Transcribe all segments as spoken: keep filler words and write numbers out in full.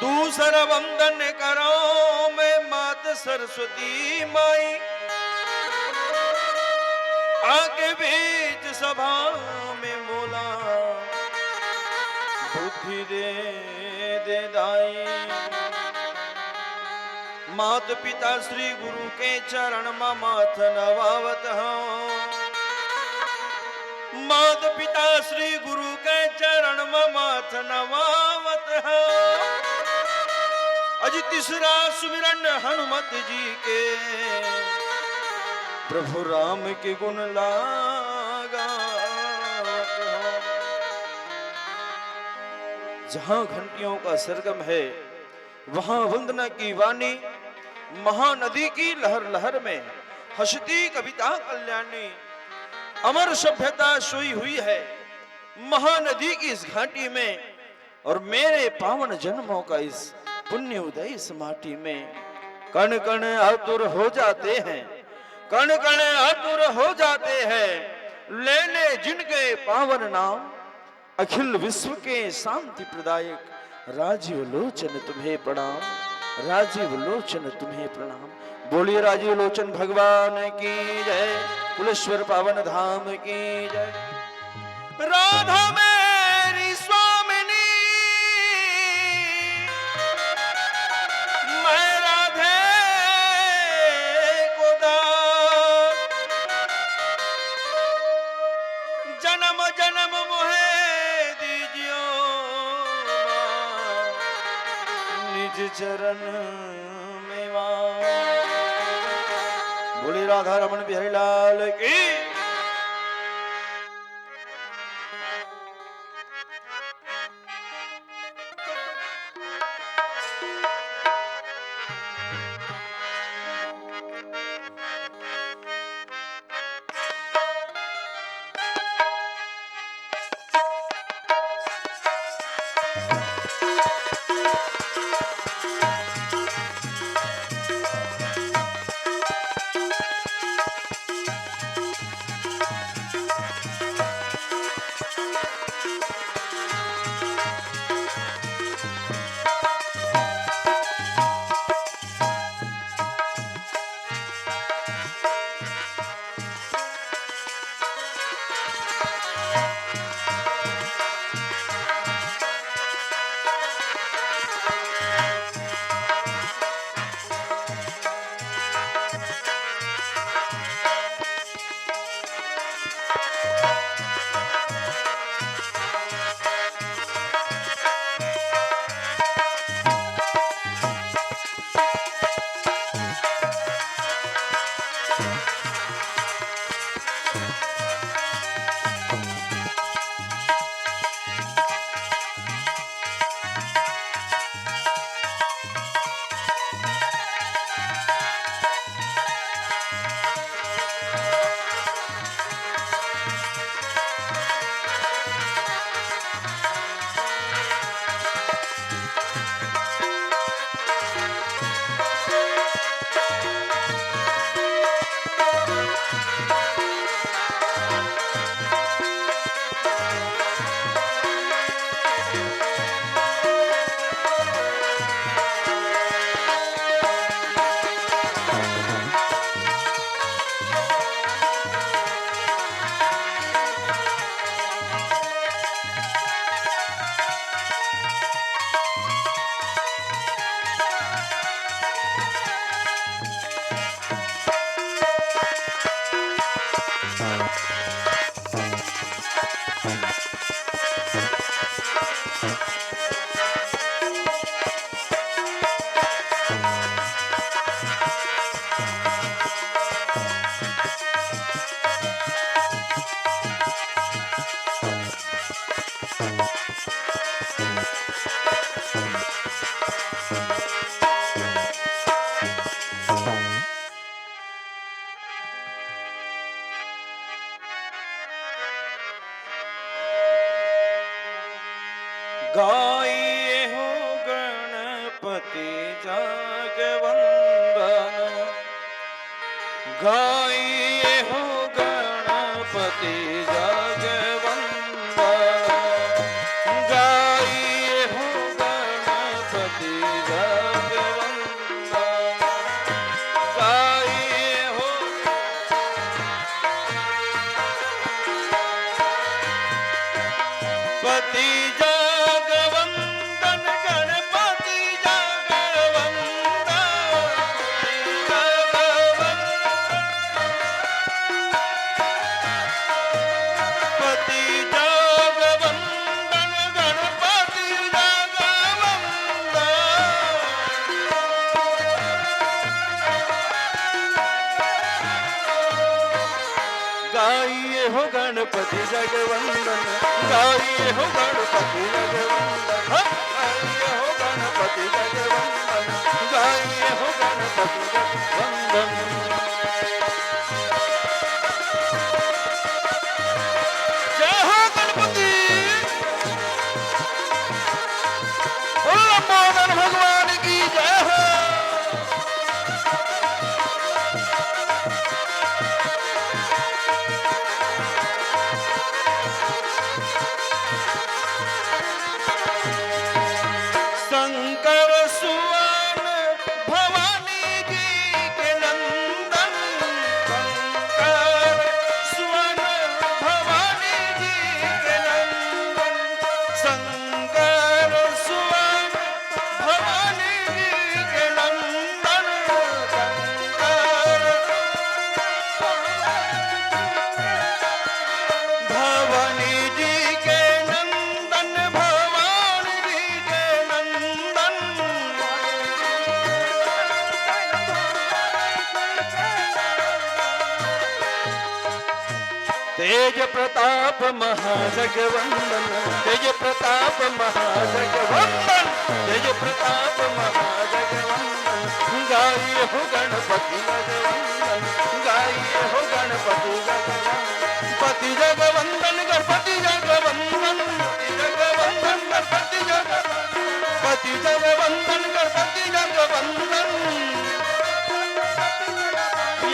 दूसर वंदन करौं मैं मात सरस्वती माई, आके बीच सभा में बोला, बुद्धि दे दे दाई। मात पिता श्री गुरु के चरण म माथ नवावत हौं। मात पिता श्री गुरु के चरण म माथ नवावत हौं। अजी तीसरा सुमिरन हनुमत जी के, प्रभु राम के गुण लागावत हौं। जहां घंटियों का सरगम है, वहां वंदना की वाणी, महानदी की लहर लहर में हंसती कविता कल्याणी। अमर सभ्यता सोई हुई है महानदी की इस घाटी में, और मेरे पावन जन्मों का इस पुण्य उदय इस माटी में। कण कण आतुर हो जाते हैं, कण कण आतुर हो जाते हैं, लेने जिनके पावन नाम। अखिल विश्व के शांति प्रदायक राजीव लोचन तुम्हें प्रणाम, राजीव लोचन तुम्हें प्रणाम। बोलिए राजीव लोचन भगवान की जय, कुलेश्वर पावन धाम की जय। राधा मेरी स्वामिनी, मैं राधे को दास। जन्म जन्म मोहे दीजियो निज चरण में वास। बोले राधा रमन बिहारी लाल की। गाइए हो गणपति जग वंदन, गाइए हो गणपति जग पति जगवंदन गणपति जगवंदन, पति जगवंदन, पति जगवंदन गणपति जगवंदन। गाइए हो गणपति जगवंदन, गाइए हो गणपति जगवंदन, हाँ, गाइए हो गणपति जगवंदन, गाइए हो गणपति जगवंदन। जय हो गणपति। बोल लंबोदर भगवान की जय हो। शंकर सुवन भवानी जी के नंदन, शंकर सुवन भवानी जी के नंदन, शंकर सुवन भवानी जी के नंदन, शंकर भवानी जी के नंदन, भवानी जी के नंदन। तेज प्रताप महाजगवंदन, तेज प्रताप महाजगवंदन, तेज प्रताप महाजगवंदन। गाइए हो गणपति जगवंदन, गाइए हो गणपति जगवंदन, पति जगवंदन, गणपति जगवंदन, पति जगवंदन, गणपति जगवंदन, पति जगवंदन, गणपति जगवंदन।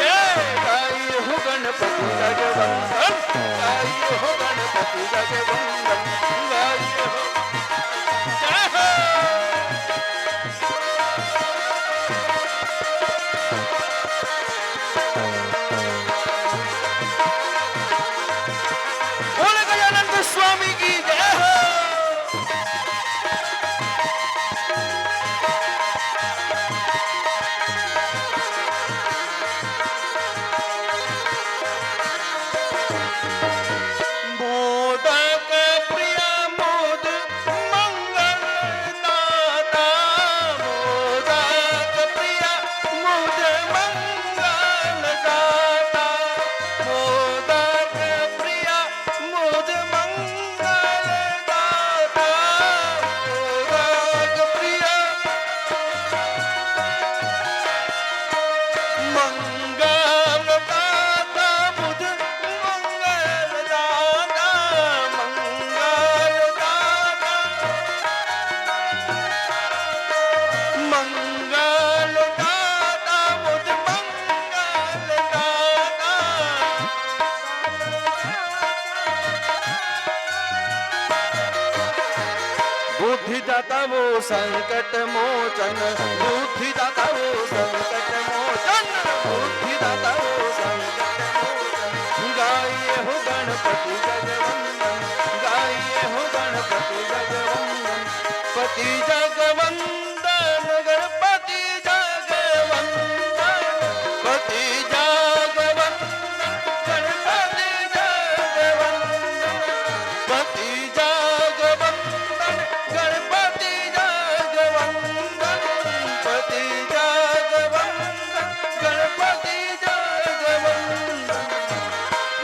ये गाइए हो गणपति जगवंदन, गाइए हो गणपति जगवंदन, गाइए हो। जय हो। बोल गजानंद स्वामी की जय हो। मोदक प्रिय मुद मंगल दाता, मोदक प्रिय मुद मंगल दाता, मोदक प्रिय मुद मंगल दाता, मोदक प्रिय मंगल दाता मुझ मंगल दाता, मंगल दाता, मंगल दाता मुझ मंगल दाता। बुद्धि दाता वो संकट मोचन, बुद्धि दाता वो संकट मोचन, बुद्धि दाता वो संकट मोचन। गाइए हो गणपति जगवंदन, गाइए हो गणपति जगवंदन, पति जगवंदन गणपति जगवंदन, पति जगवंदन गणपति जगवंदन, पति जगवंदन गणपति जगवंदन, पति जगवंदन गणपति जगवंदन।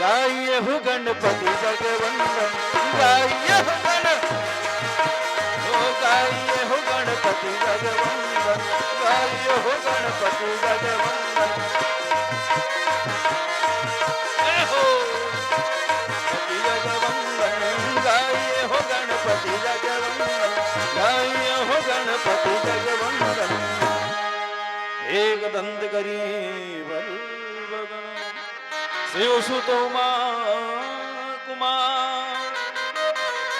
गाइए हो गणपति जगवंदन, गाइए हो गण, ओ गाइए हो गणपति जगवंदन, गाइए हो गणपति जगवंदन। जय हो। पति जगवंदन, गाइए हो गणपति जगवंदन, गाइए हो गणपति जगवंदन। एक दंत करी बल बगन। शिव सुत उमा कुमार।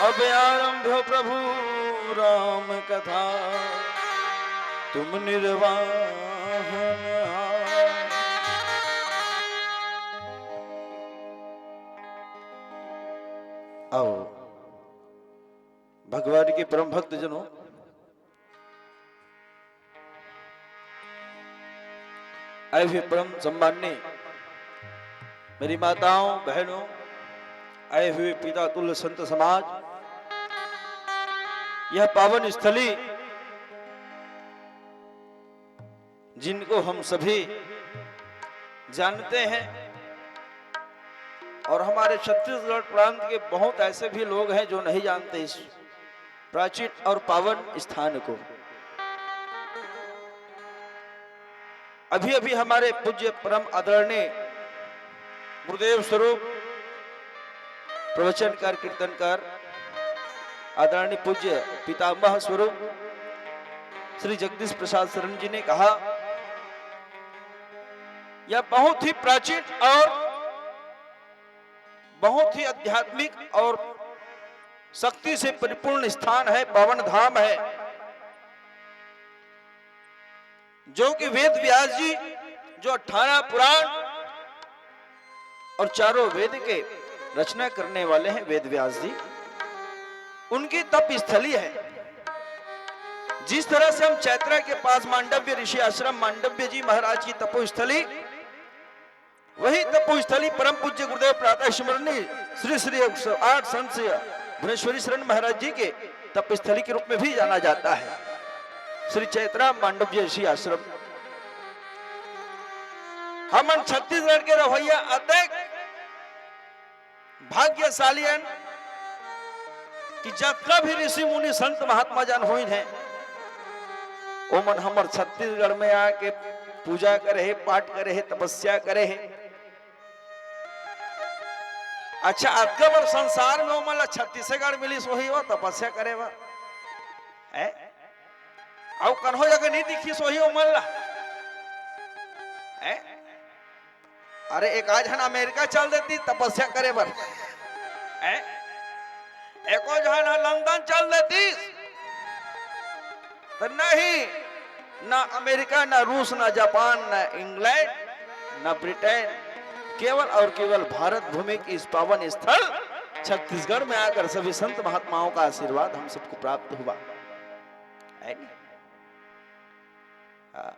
अब आरंभ हो प्रभु राम कथा, तुम निर्वाहन हार। आओ। भगवान के परम भक्त जनों, आए हुए परम सम्माननीय मेरी माताओं, बहनों, आए हुए पिता तुल्य संत समाज, यह पावन स्थली जिनको हम सभी जानते हैं और हमारे छत्तीसगढ़ प्रांत के बहुत ऐसे भी लोग हैं जो नहीं जानते इस प्राचीन और पावन स्थान को। अभी अभी हमारे पूज्य परम आदरणीय गुरुदेव स्वरूप प्रवचनकार, कीर्तनकार, आदरणीय पूज्य पितामह स्वरूप श्री जगदीश प्रसाद शरण जी ने कहा, यह बहुत ही प्राचीन और बहुत ही आध्यात्मिक और शक्ति से परिपूर्ण स्थान है, पावन धाम है, जो कि वेद व्यास जी, जो अठारह पुराण और चारों वेद के रचना करने वाले हैं वेद व्यास जी, उनकी तप स्थली है। जिस तरह से हम चैत्रा के पास मांडव्य ऋषि आश्रम, मांडव्य जी महाराज की तपोस्थली, वही तपोस्थली परम पूज्य गुरुदेव प्रातः स्मरणीय श्री श्री एक सौ आठ संत से भुवनेश्वरी शरण महाराज जी के तपस्थली के रूप में भी जाना जाता है, श्री चैत्रा मांडव्य ऋषि आश्रम। हमन छत्तीसगढ़ के रहवैया अतेक भाग्यशाली हन कि जतका भी ऋषि मुनि संत महात्मा जन होइन हे, ओमन हमर छत्तीसगढ़ में आके पूजा करे हे, पाठ करे हे, तपस्या करे हे। अच्छा, अतका बड़ संसार में ओमन ला छत्तीसगढ़ मिलिस होही वो तपस्या करे बर, हैं? अउ कन्हो जगह नहीं दिखिस होही ओमन ला, हैं? अरे, एक आध झन अमेरिका चल देतिस तपस्या करे बर, हैं? एको झन ह लंदन चल देतिस, त नहीं, ना अमेरिका, ना रूस, ना जापान, ना इंग्लैंड, ना ब्रिटेन, केवल और केवल भारत भूमि की इस पावन स्थल छत्तीसगढ़ में आकर सभी संत महात्माओं का आशीर्वाद हम सबको प्राप्त हुआ, है नहीं? हाँ।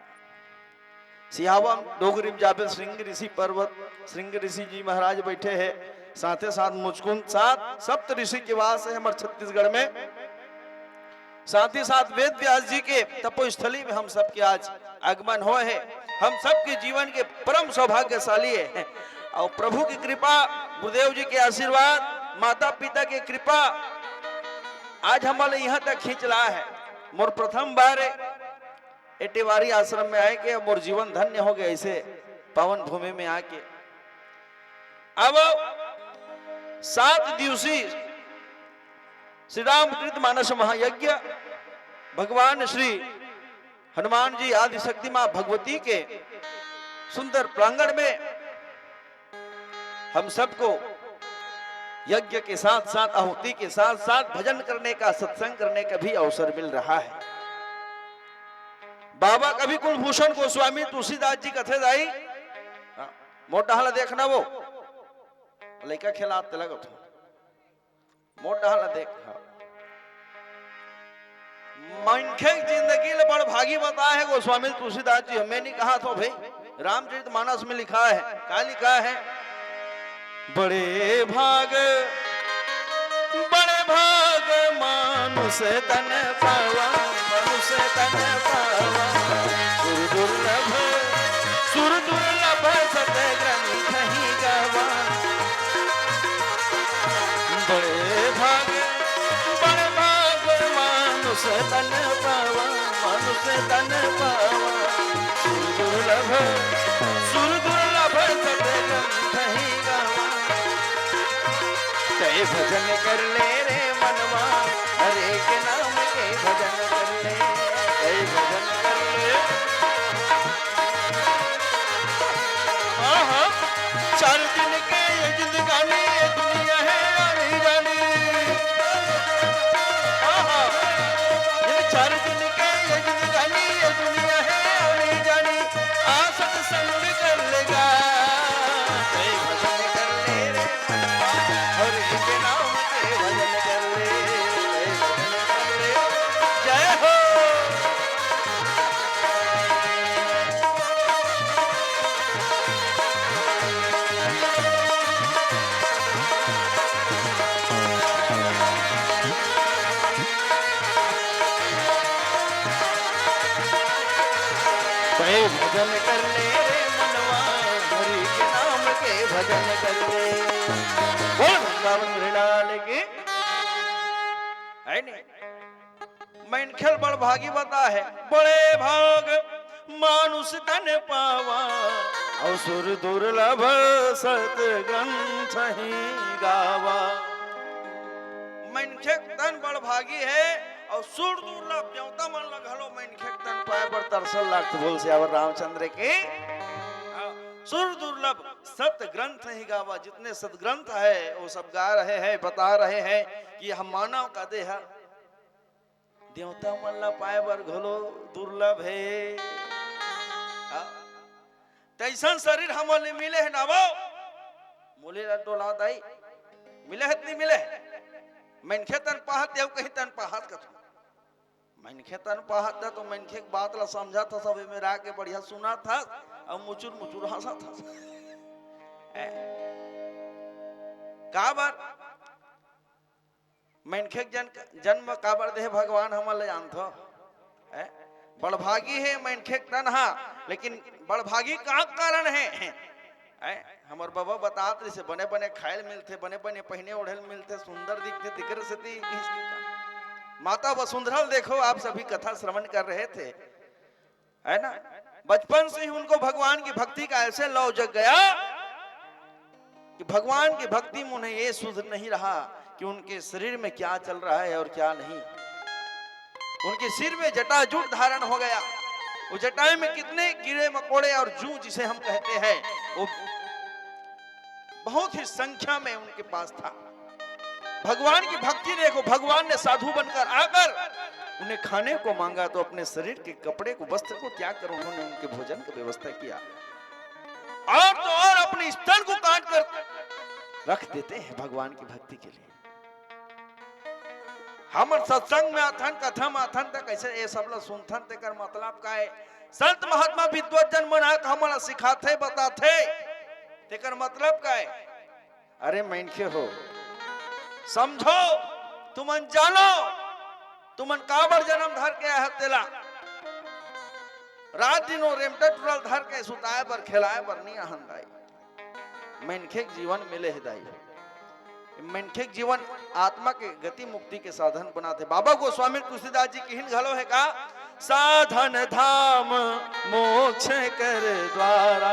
सिहावा डोगरी में जाबे, श्रृंग ऋषि पर्वत, श्रृंग ऋषि जी महाराज बैठे हैं, साथे साथ मुचकुंद, साथ सप्त ऋषि के वास है हमारे छत्तीसगढ़ में। साथ ही साथ वेद व्यास जी के तपोस्थली में हम सबके आज आगमन होय हे। हम सबके जीवन के परम सौभाग्यशाली हे। अउ प्रभु के कृपा, गुरुदेव जी के आशीर्वाद, माता पिता के कृपा, आज हमन ला इहाँ तक खींच लाय हे। मोर प्रथम बार ए टेवारी आश्रम में आय के मोर जीवन धन्य हो गे, ऐसे पावन भूमि में आके। अब सात दिवसीय श्री रामचरित मानस महायज्ञ, भगवान श्री हनुमान जी आदिशक्ति माँ भगवती के सुंदर प्रांगण में हम सबको यज्ञ के साथ साथ, आहुति के साथ साथ भजन करने का, सत्संग करने का भी अवसर मिल रहा है। बाबा कवि कुलभूषण गोस्वामी तुलसीदास जी कथे दाई, हाँ, मोटा हाला देखना वो लइका खेलात तेला गथो। मोर डहर ला देख, हाँ। मनखे के जिंदगी ले बड़ भागी बताय हे गोस्वामी तुलसीदास जी। मैं नहीं कहा थो भाई, रामचरित मानस में लिखा है। का लिखा है? बड़े भाग, बड़े भाग मानुष तन पावा, मानुष तन पावा। सुर दुर्लभ, सुर दुर्लभ सत ग्रंथ ही गावा। बड़े भाग, बड़े भाग मानुष तन पावा, मानुष तन पावा। सुर दुर्लभ, सुर दुर्लभ सत ग्रंथ ही गावा। जय भजन कर ले रे मनवा, हरे के नाम के भजन कर ले, जय भजन कर ले। आहा, चार दिन के ये जिंदगानी, ये दुनिया है आनी जानी। आहा, ये चार दिन के ये जिंदगानी, ये दुनिया है आनी जानी। आ सत्संग कर लेगा, जय भजन कर ले रे मनवा, हरि के नाम के भजन कर ले। भजन कर ले रे मनवा, हरि के नाम के भजन कर ले। बोल वृंदावन हरिलाल की। है नहीं? मनखे ल बड़ भागी बता है, बड़े भाग मानुष तन पावा, अउ सुर दुर्लभ सत ग्रंथ ही गावा। मनखे के तन बड़ भागी है, अउ सुर दुर्लभ देवता मन ल घलो मनखे के तन पाए बर तरसल लागथे। बोल सियावर रामचंद्र की। हाँ, सुर दुर्लभ सत ग्रंथ ही गावा। जितने सदग्रंथ है, वो सब गा रहे हैं, बता रहे हैं कि हम मानव का देह देवता मन ला पाए बर घलो दुर्लभ हे। हाँ? तैसन शरीर हमन ले मिले हे ना वो? मोले ला डोला दाई, मिले हे त नहीं मिले हे? मनखे तन पाहत, देव कहीं तन पाहत कथो। मनखे तन पाहत त तो मनखे के बात ला समझत हस, सब एमे रह के बढ़िया सुनत हस, अउ मुचुर मुचुर हंसत हस। ए, काबर? मनखे के जन-, जन्म काबर देहे भगवान, हमन ल जानथो? हैं? बड़भागी हे मनखे के तन हा, लेकिन बड़भागी का कारण हे? हैं? हमर बाबा बतात रहिसे, बने-बने खाए ल मिलथे, बने-बने पहिने ओढ़े ल मिलथे, सुंदर दिखथे, तेकर सेती किहिस कि का? माता वसुंधरा ल देखो, आप सभी कथा श्रवण कर रहे थे। है ना? बचपन से ही उनको भगवान की भक्ति का ऐसे लौ जग गया कि भगवान की भक्ति में उन्हें ये सुध नहीं रहा कि उनके शरीर में क्या चल रहा है और क्या नहीं। उनके सिर में जटाजूट धारण हो गया। वो जटाएं में कितने कीड़े मकोड़े और जू जिसे हम कहते हैं, वो बहुत ही संख्या में उनके पास था। भगवान की भक्ति देखो, भगवान ने साधु बनकर आकर उन्हें खाने को मांगा तो अपने शरीर के कपड़े को, वस्त्र को त्याग कर उन्होंने उनके भोजन की व्यवस्था किया। और तो और अपने स्तन को काट कर रख देते हैं भगवान की भक्ति के लिए। हमन सत्संग में आथन, कथा में आथन, त कैसे ये सब ला सुनथन, तेकर मतलब का है? संत महात्मा विद्वत जन मन आके हमन ला सिखाथे, बताथे, तेकर मतलब का है? अरे मनखे हो, समझो, तुमन जानो, तुमन काबर जन्म धर के आए हो तेला। रात दिन वो रेमटा टुरा ल धर के सुताए बर, खेलाए बर नहीं आहन दाई। मनखे के जीवन मिले हे दाई। मनखे के जीवन आत्मा के गति मुक्ति के साधन बनाथे। बाबा गोस्वामी तुलसीदास जी किहिन घलो हे का, साधन धाम मोक्ष कर द्वारा,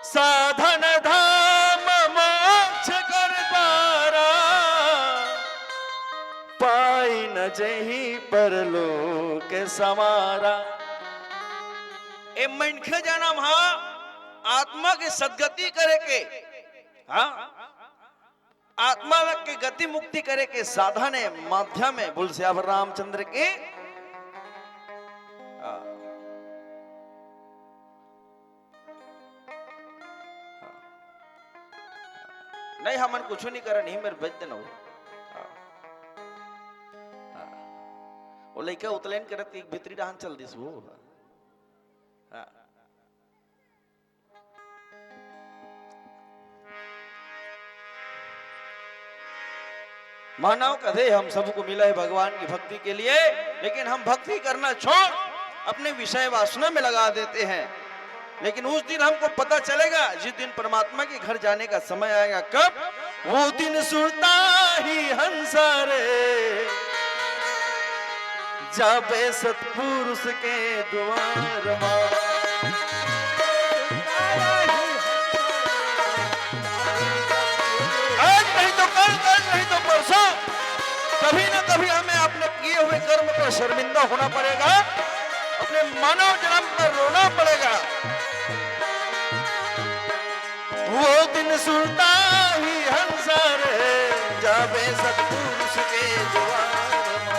साधन धाम मोक्ष कर द्वारा, पाई न जही परलोक संवारा। ए मनखे जनम हा आत्मा के सदगति करे के, हाँ, आत्मा के गति मुक्ति करे के साधन हे, माध्यम हे। बोल सियावर रामचंद्र के। हाँ। हाँ। नहीं, हमन कुछ नहीं करन, ही मेरे बेच देना वो। हाँ। हाँ। वो लइका उतलैन करत के एक भीतरी डहान चल दिस वो। हाँ। मानव का देह हम सबको मिला है भगवान की भक्ति के लिए, लेकिन हम भक्ति करना छोड़ अपने विषय वासना में लगा देते हैं। लेकिन उस दिन हमको पता चलेगा, जिस दिन परमात्मा के घर जाने का समय आएगा। कब? वो दिन सुरता ही हंसा रे, जाबे सतपुरुष के दुआर मा। आज नहीं तो कल, कल नहीं तो परसों, कभी ना कभी हमें अपने किए हुए कर्म पर शर्मिंदा होना पड़ेगा, अपने मानव जन्म पर रोना पड़ेगा। वो दिन सुरता ही हंसा रे, जाबे सतपुरुष के द्वार मा।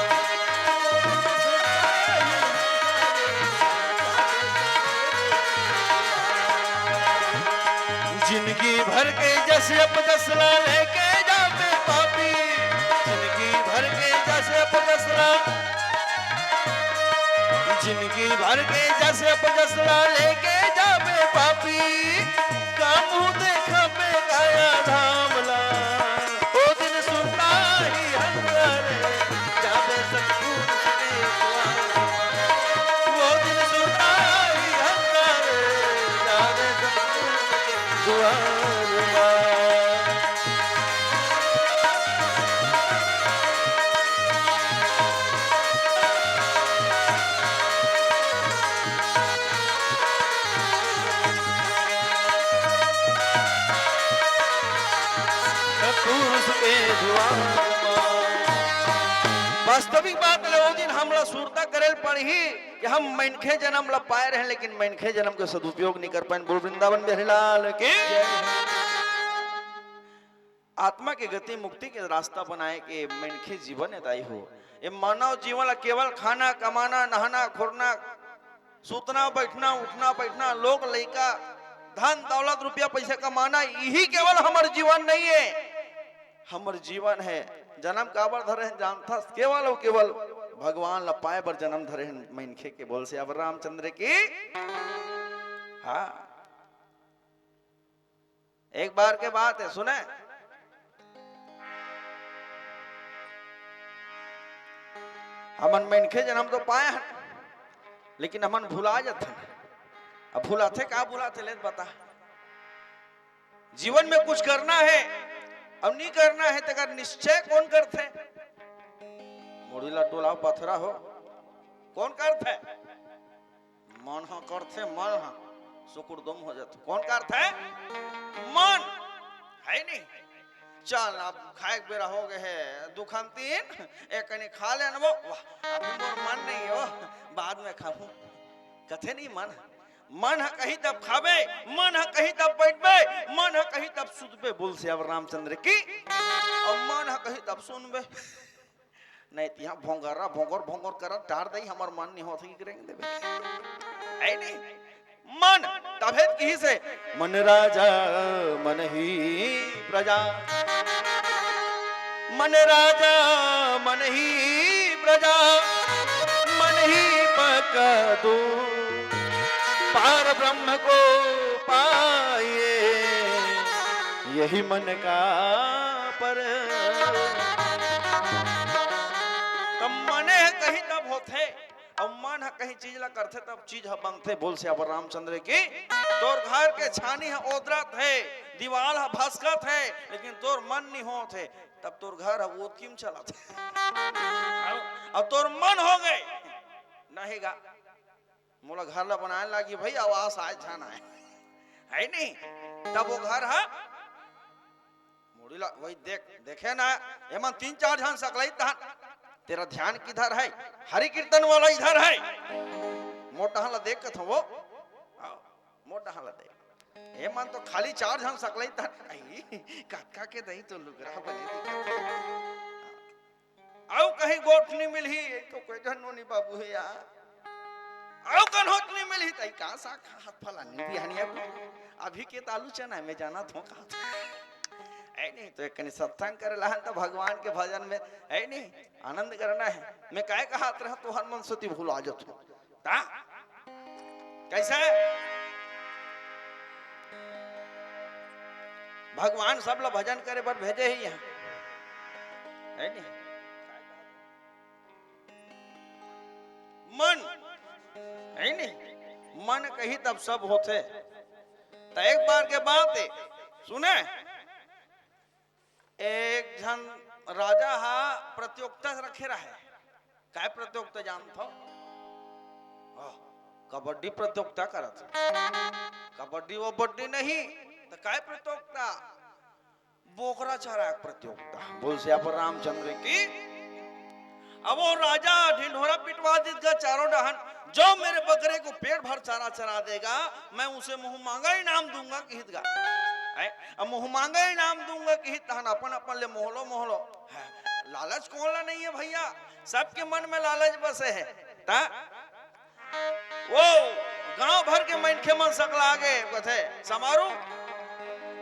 जिंदगी भर के जस अपजस ला लेके जाबे पापी, जिंदगी भर के जस अपजस ला, जिंदगी भर के जस अपजस ला लेके जाबे पापी, का मुंह देखबे काया धाम ला। ओ दिन सुनता ही हंसा रे, जाबे सतपुरुष के द्वार। ओ दिन सुनता ही वास्तविक बात ले, ओ दिन हमला सुरता करे ल पड़ही कि हम मनखे जन्म ला पाए रहेन, लेकिन मनखे जन्म के सदुपयोग नहीं कर पाएन। बोल वृंदावन बिहारी लाल की। आत्मा के गति मुक्ति के रास्ता बनाए के मनखे जीवन हे दाई हो। ये मानव जीवन ला केवल खाना, कमाना, नहाना, खोरना, सुतना, बैठना, उठना, बैठना, लोग, लइका, धन, दौलत, रुपया, पैसा कमाना, यही केवल हमर जीवन नहीं है। हमर जीवन है, जन्म काबर धरे हैं जानथस? केवल अउ केवल भगवान ला पाए बर जन्म धरे हैं मनखे के। बोल सियावर रामचंद्र की। हाँ, एक बार के बात है, सुने। हमन मनखे जन्म तो पाए हन, लेकिन हमन भुला जाथन। अब भुलाथे का, भुलाथे ले बता। जीवन में कुछ करना है, अब नहीं करना है, तेकर निश्चय कौन करथे? मुड़ी ला डोलाव पथरा हो, कौन करथे? मन ह करथे, मन ह सुकुर दुम हो जाथे। कौन करथे? मन, है नहीं? चल, अब खाए के बेरा हो गए है, दुखान तीन, एक कनी खा लेन वो, वाह, अभी मोर मन नहीं हो, बाद में खाहूं, कथे नहीं मन। मन ह कही तब खाबे, मन ह कही तब बैठबे, मन ह कही तब सुतबे। बोल सियावर रामचंद्र की। और मन ह कही तब सुनबे। नहीं तिहा भोंगरा भोंगर भोंगर करत डार दई, हमर मन नहीं होत कि रेंग देबे। है नहीं? मन, तभे त किहिसे, मन राजा मन ही प्रजा, मन राजा मन ही प्रजा, मन ही पकदू, पार ब्रह्म को पाइए, यही मन का पर। त मने कही तब होथे, अउ मन ह कहीं चीज ला करथे, तब चीज ह बनथे। बोल सियावर रामचंद्र की। तोर घर के छानी ह ओदरत हे, दीवाल ह भसकत हे, लेकिन तोर मन नहीं होत हे, तब तोर घर ह ओतकी म चलत हे। अब तोर मन हो गए, नहीं गा, मोला घर ला बनाए लागी भाई, आवास आए झन आए, है नहीं? तब वो घर ह मुड़ी ला, वही देख, देखे ना, एमन तीन चार झन सकलई तहन, तेरा ध्यान किधर है? हरि कीर्तन वाला इधर है। मोर डहन ला देख कथों वो, आओ, मोर डहन ला देख। एमन तो खाली चार झन सकलई तहन, आई, काका के दई तो लुगरा बने दिखत हे। अउ कहीं गोठ नहीं मिलही, एक तो कोई झन नोनी बाबू हे यार। अउ कन्होच नहीं मिलही, तई का साग खात फलानी बिहानिया को। अभी के त आलू चना हे, मैं जानत हों कहा। ऐ नहीं तो एक कनी सत्संग करे लाहन त भगवान के भजन में, ऐ नहीं, आनंद करना हे। मैं काय कहात रहा, तोहर मन से ती भुला जात हों। ता? कैसे? भगवान सब ला भजन करे बर भेजे ही यहाँ, है नहीं? मन, है नहीं? मन कही तब सब होथे। त एक बार के बात हे, सुने, एक झन राजा हा प्रतियोगिता रखे रहे। काय प्रतियोगिता जानथव? आह, कबड्डी प्रतियोगिता करत हे। कबड्डी वबड्डी नहीं, त काय प्रतियोगिता? बोकरा चराए के प्रतियोगिता। बोल सियावर रामचंद्र की। अब वो राजा ढिंढोरा पिटवा दिस गा चारों डहन, जो मेरे बकरे को पेट भर चारा चरा देगा, मैं उसे मुंह मांगा इनाम दूंगा किहित गा। हैं? अब मुंह मांगा इनाम दूंगा किहित तहन अपन अपन ले मोहलो मोहलो। हैं? लालच कोन ला नहीं हे भैया, सबके मन में लालच बसे हे। ता वो गांव भर के मनखे मन सकला गे, कथे, "समारू,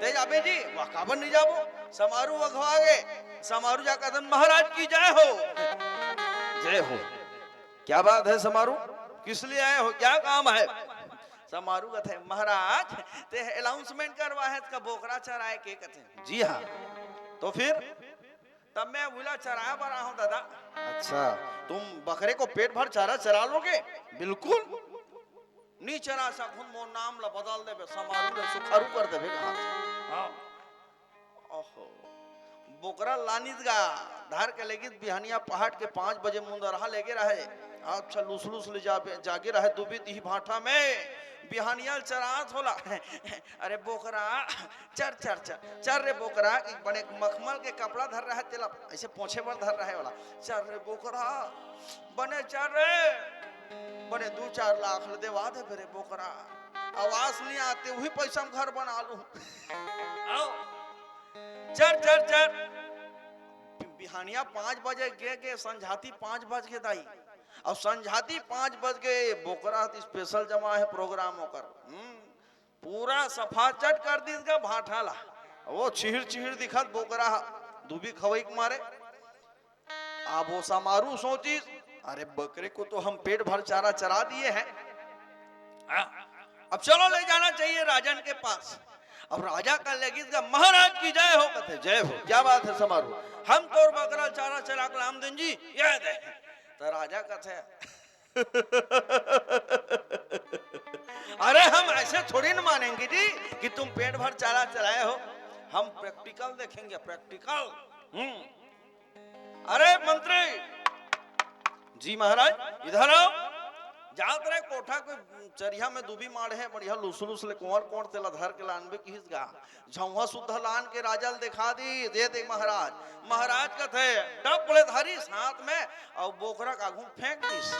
ते जाबे जी?" "वाह, काबर नहीं जाबो?" समारू अघवा गे, समारू जा कथन, "महाराज की जय हो।" "जय हो।" "क्या बात है समारू, किस लिए आए हो, क्या काम है?" समारू कथे, "महाराज, ते अनाउंसमेंट करवा हे का बोकरा चराए के?" कथे, "जी हाँ।" "तो फिर?" "तब मैं उला चराए बर आए हों दादा।" "अच्छा, तुम बकरे को पेट भर चारा चरा लोगे?" "बिल्कुल।" "नी चरा सकहूं, मोर नाम ला बदल देबे, समारू ले सुखारू कर देबे कहा।" हाँ। ओहो, बोकरा लानिस गा, धर के लेगिस बिहनिया पहाट के पाँच बजे मुंदरहा लेगे रहे। अच्छा, लुस लुस ले जाबे, जागे रहे दुबी तिही भाटा में। बिहानिया ल चरात होला। अरे बोकरा, चर चर चर चर रे बोकरा, कि बने मखमल के कपड़ा धर रहा है, तेला ऐसे पोंछे बर धर रहा है वाला। चर रे बोकरा, बने चर रे, बने दू चार लाख ल देवा देबे रे बोकरा। आवास नहीं आते, वही पैसा में घर बना लूं। आओ, चर चर चर। बिहानिया पाँच बजे गे गे, संझाती पाँच बज के दाई। अब संझाती पाँच बज के बोकरा त special जमा है program ओकर। हम्म, पूरा सफाचट कर दिस गा भाठा ला। वो छिहिर छिहिर दिखत बोकरा ह, दूबी खवई के मारे। अब वो समारू सोचिस, "अरे बकरे को तो हम पेट भर चारा चरा दिए हैं। हाँ, अब चलो ले जाना चाहिए राजन के पास।" अब राजा का लेगिस गा, "महाराज की जय हो।" कथे, "जय हो।" "क्या बात है समारू?" "हम तोर बकरा चारा चरा के लान देन जी, ये दे।" तो राजा कथे, "अरे हम ऐसे थोड़ी ना मानेंगे जी कि तुम पेट भर चारा चराए हो, हम practical देखेंगे, practical।" हम्म। "अरे मंत्री जी, महाराज, इधर आओ।" जात रहे कोठा के चरिहा में दूबी माढ़े हे, बढ़िया लुसलुस ले कोंवर कोंवर, तेला धर के लानबे किहिस गा। झउहा सुद्धा लान के राजा ल देखा दिस, "दे दे महाराज।" महाराज कथे, डब ले धरिस हाथ में, अउ बोकरा के आघू फेंक दिस।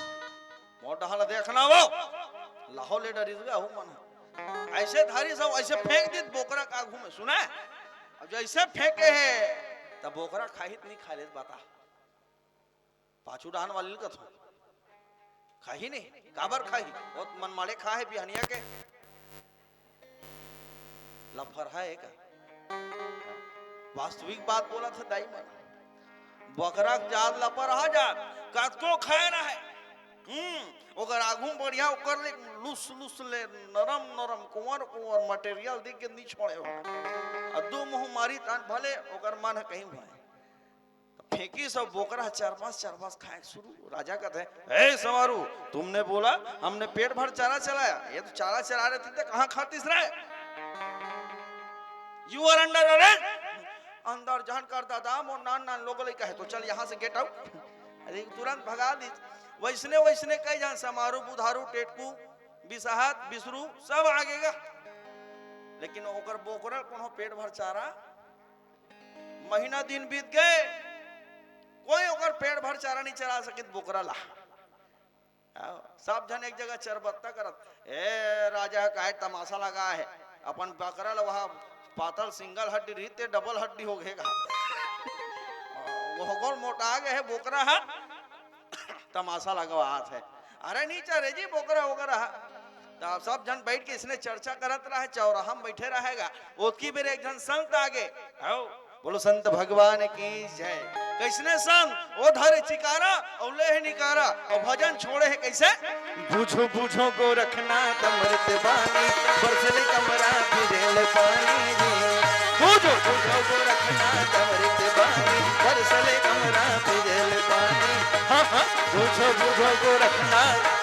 मोर डहर देखना वो, लाहो ले डरिस गा हूँ मन। ऐसे धरिस अउ ऐसे फेंक दिस बोकरा के आघू में, सुना? अब जैसे फेंके हे, त बोकरा खाही त नहीं खा ले, बता। पाछू डाहन वाली ल कथों, खाही नहीं, काबर खाही? बहुत मनमाड़े खा हे बिहनिया के। लफरहा हे का? वास्तविक बात बोलत हे दाई मन। बकरा के जात लफरहा जात, कतको खाए रहे। हम्म, ओकर आघू बढ़िया, ओकर ले लुस लुस ले नरम नरम, कोंवर कोंवर material देख के नहीं छोड़े हो। आ दू मुंह मारी तहान भले ओकर मन ह कहीं होए। त फेंकिस अउ बोकरा ह चरबस चरबस खाए शुरू। राजा कथे, "ए समारू, तुमने बोला हमने पेट भर चारा चराया, ये तो चारा चरा रहे थे, तो कहाँ खातिस रे? You are under arrest।" "अंदर झन कर दादा, मोर नान नान लोग लइका हे, तो चल यहाँ से, get out।" अरे तुरंत भगा दिस। वैसने वैसने कई झन समारू, बुधारू, टेटकू, बिसाहत, बिसरू सब आगे गा, लेकिन ओकर बोकरा ल कोनो पेट भर चारा महीना दिन बीत गए, कोई ओकर पेट भर चारा नहीं चरा सकिस बोकरा ला। आओ, सब झन एक जगह चरबत्ता करत, "ए राजा, काय तमाशा लगा हे?" अपन बकरा ला वहाँ पातल single हड्डी रही ते double हड्डी हो गए गा। वो गोल मोटा गए हे बोकरा हा, तमाशा लगवात हे। "अरे नहीं चरे जी बोकरा वोकरा हा।" तब सब झन बैठ के इसने चर्चा करत रहे, चौराहा में बैठे रहेगा। ओतकी बेर एक झन संत आगे, आओ, बोलो संत भगवान की जय। कैसने संत? ओ धरे चिकारा, अउ ले हे निकारा, अउ भजन छोड़े हे कैसे? बूझो बूझो गोरखनाथ अमृत बानी, बरसले कमरा फिरेल पानी जी। बूझो बूझो गोरखनाथ अमृत बानी, बरसले कमरा फिरेल पानी। हाँ, हाँ। बूझो बूझो गोरखनाथ।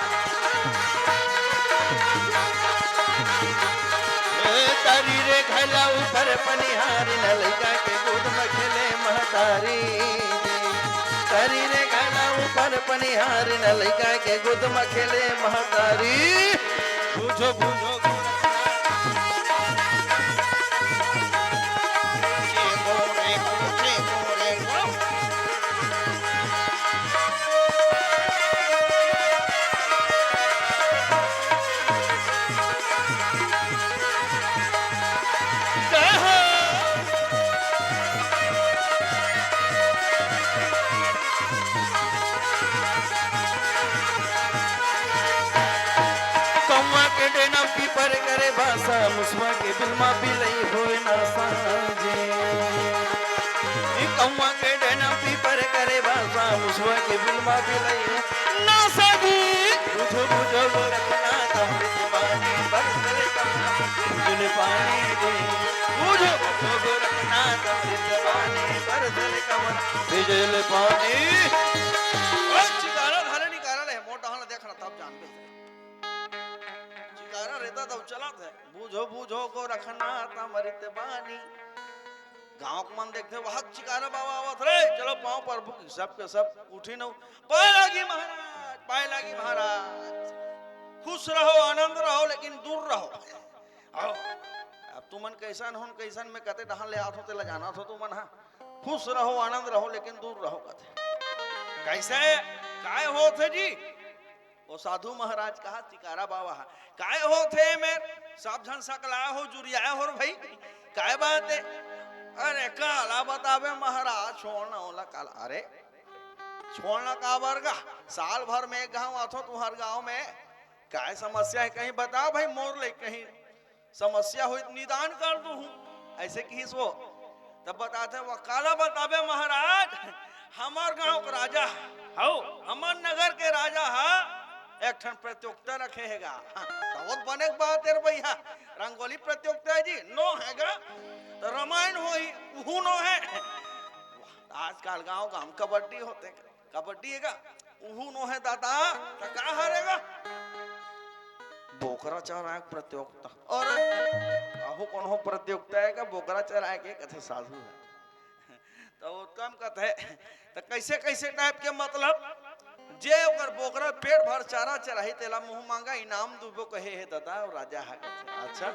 ए, तरी रे घला ऊपर पनिहारी, न लइका के गोद म खेले महतारी। तरी रे घला ऊपर पनिहारी, न लइका के गोद म खेले महतारी। बूझो बूझो कौवा के डेना पीपर करे बासा, मुसवा के बिलमा बिलई होए ना साँझे। ई कौवा के डेना पीपर करे बासा, मुसवा के बिलमा बिलई ना साँझे। बुझो बुझो गोरखनाथ अमृत पानी, बरसले कमरा बिजुल पानी रे। बुझो बुझो गोरखनाथ अमृत पानी, बरसले कमरा बिजुल पानी। ओ चिकारा धारे निकारा ले, मोटा हन देखना तब जान गए। चिकारा रहता तब चलत हे। बूझो बूझो गोरखनाथ अमृत बानी। गाँव के मन देखथे, "वाह चिकारा बाबा आवत रे, चलो पाँव परबो।" सबके सब उठी न, "पाय लागी महाराज, पाय लागी महाराज।" खुश रहो, आनंद रहो, लेकिन दूर रहो। आओ, अब तुमन कैसन होन, कैसन में कते डहान ले आत हो, तेला जानत हो तुमन हा। खुश रहो, आनंद रहो, लेकिन दूर रहो कथे। कैसे? काय होत हे जी? वो साधु महाराज कहा, चिकारा बाबा हा, काय होत हे मेर? सब झन सकलाए हो, जुरियाए हो रे भाई। काय बात हे? अरे काला बताबे महाराज, छोड़ ना ओला काला। अरे छोड़ ना काबर गा, साल भर में एक घांव आथो तुंहर गांव में, काय समस्या हे कहीं बताओ भाई, मोर ले कहीं समस्या होई त निदान कर दूहूं, ऐसे किहिस वो। तब बताथे, वो काला बताबे महाराज, हमर गांव के राजा, हौ, हमर नगर के राजा हा एक ठन प्रतियोगिता रखे हे गा। हाँ, बहुत बने के बात हे रे भैया, रंगोली प्रतियोगिता हे जी, नो हे गा, त रामायण होही, उहू नो हे। आजकल गांव गांव कबड्डी होथे, कबड्डी हे गा, उहू नो हे दादा, त का हरे गा? बोकरा चराए के प्रतियोगिता। अरे, अहू कोनो प्रतियोगिता हे गा, बोकरा चराए के, कथे साधु हा। त वो कम कथे, त कैसे, कैसे type के मतलब? जे ओकर बोकरा पेट भर चारा चराही, तेला मुंह मांगा इनाम दूबो कहे हे दादा, वो राजा हा कथे। अच्छा,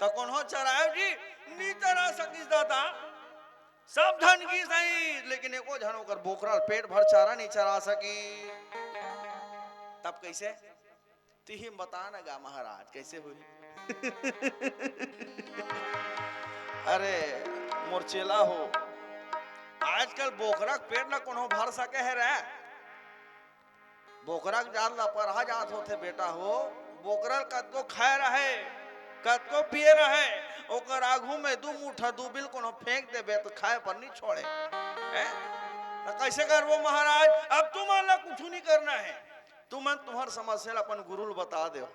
त कोनो चराए जी, नी चरा सकिस दादा। सब झन गिस आही, लेकिन एको झन ओकर बोकरा ल पेट भर चारा नी चरा सकिस। तब कैसे? तिही बता न गा महाराज, कैसे होही? अरे मोर चेला हो, आजकल बोकरा के पेट ला कोनो भर सके हे रे? बोकरा के जात ला परहा जात होथे बेटा हो। बोकरा ल कतको खाए रहे, कतको पिए रहे, ओकर आगू में दू मुठा दूबिल कोनो फेंक देबे त खाए पर नी छोड़े। हैं? त कैसे करबो महाराज? अब तुमन ला कुछु नी करना हे, तुमन तुंहर समस्या ला अपन गुरु ल बता देव,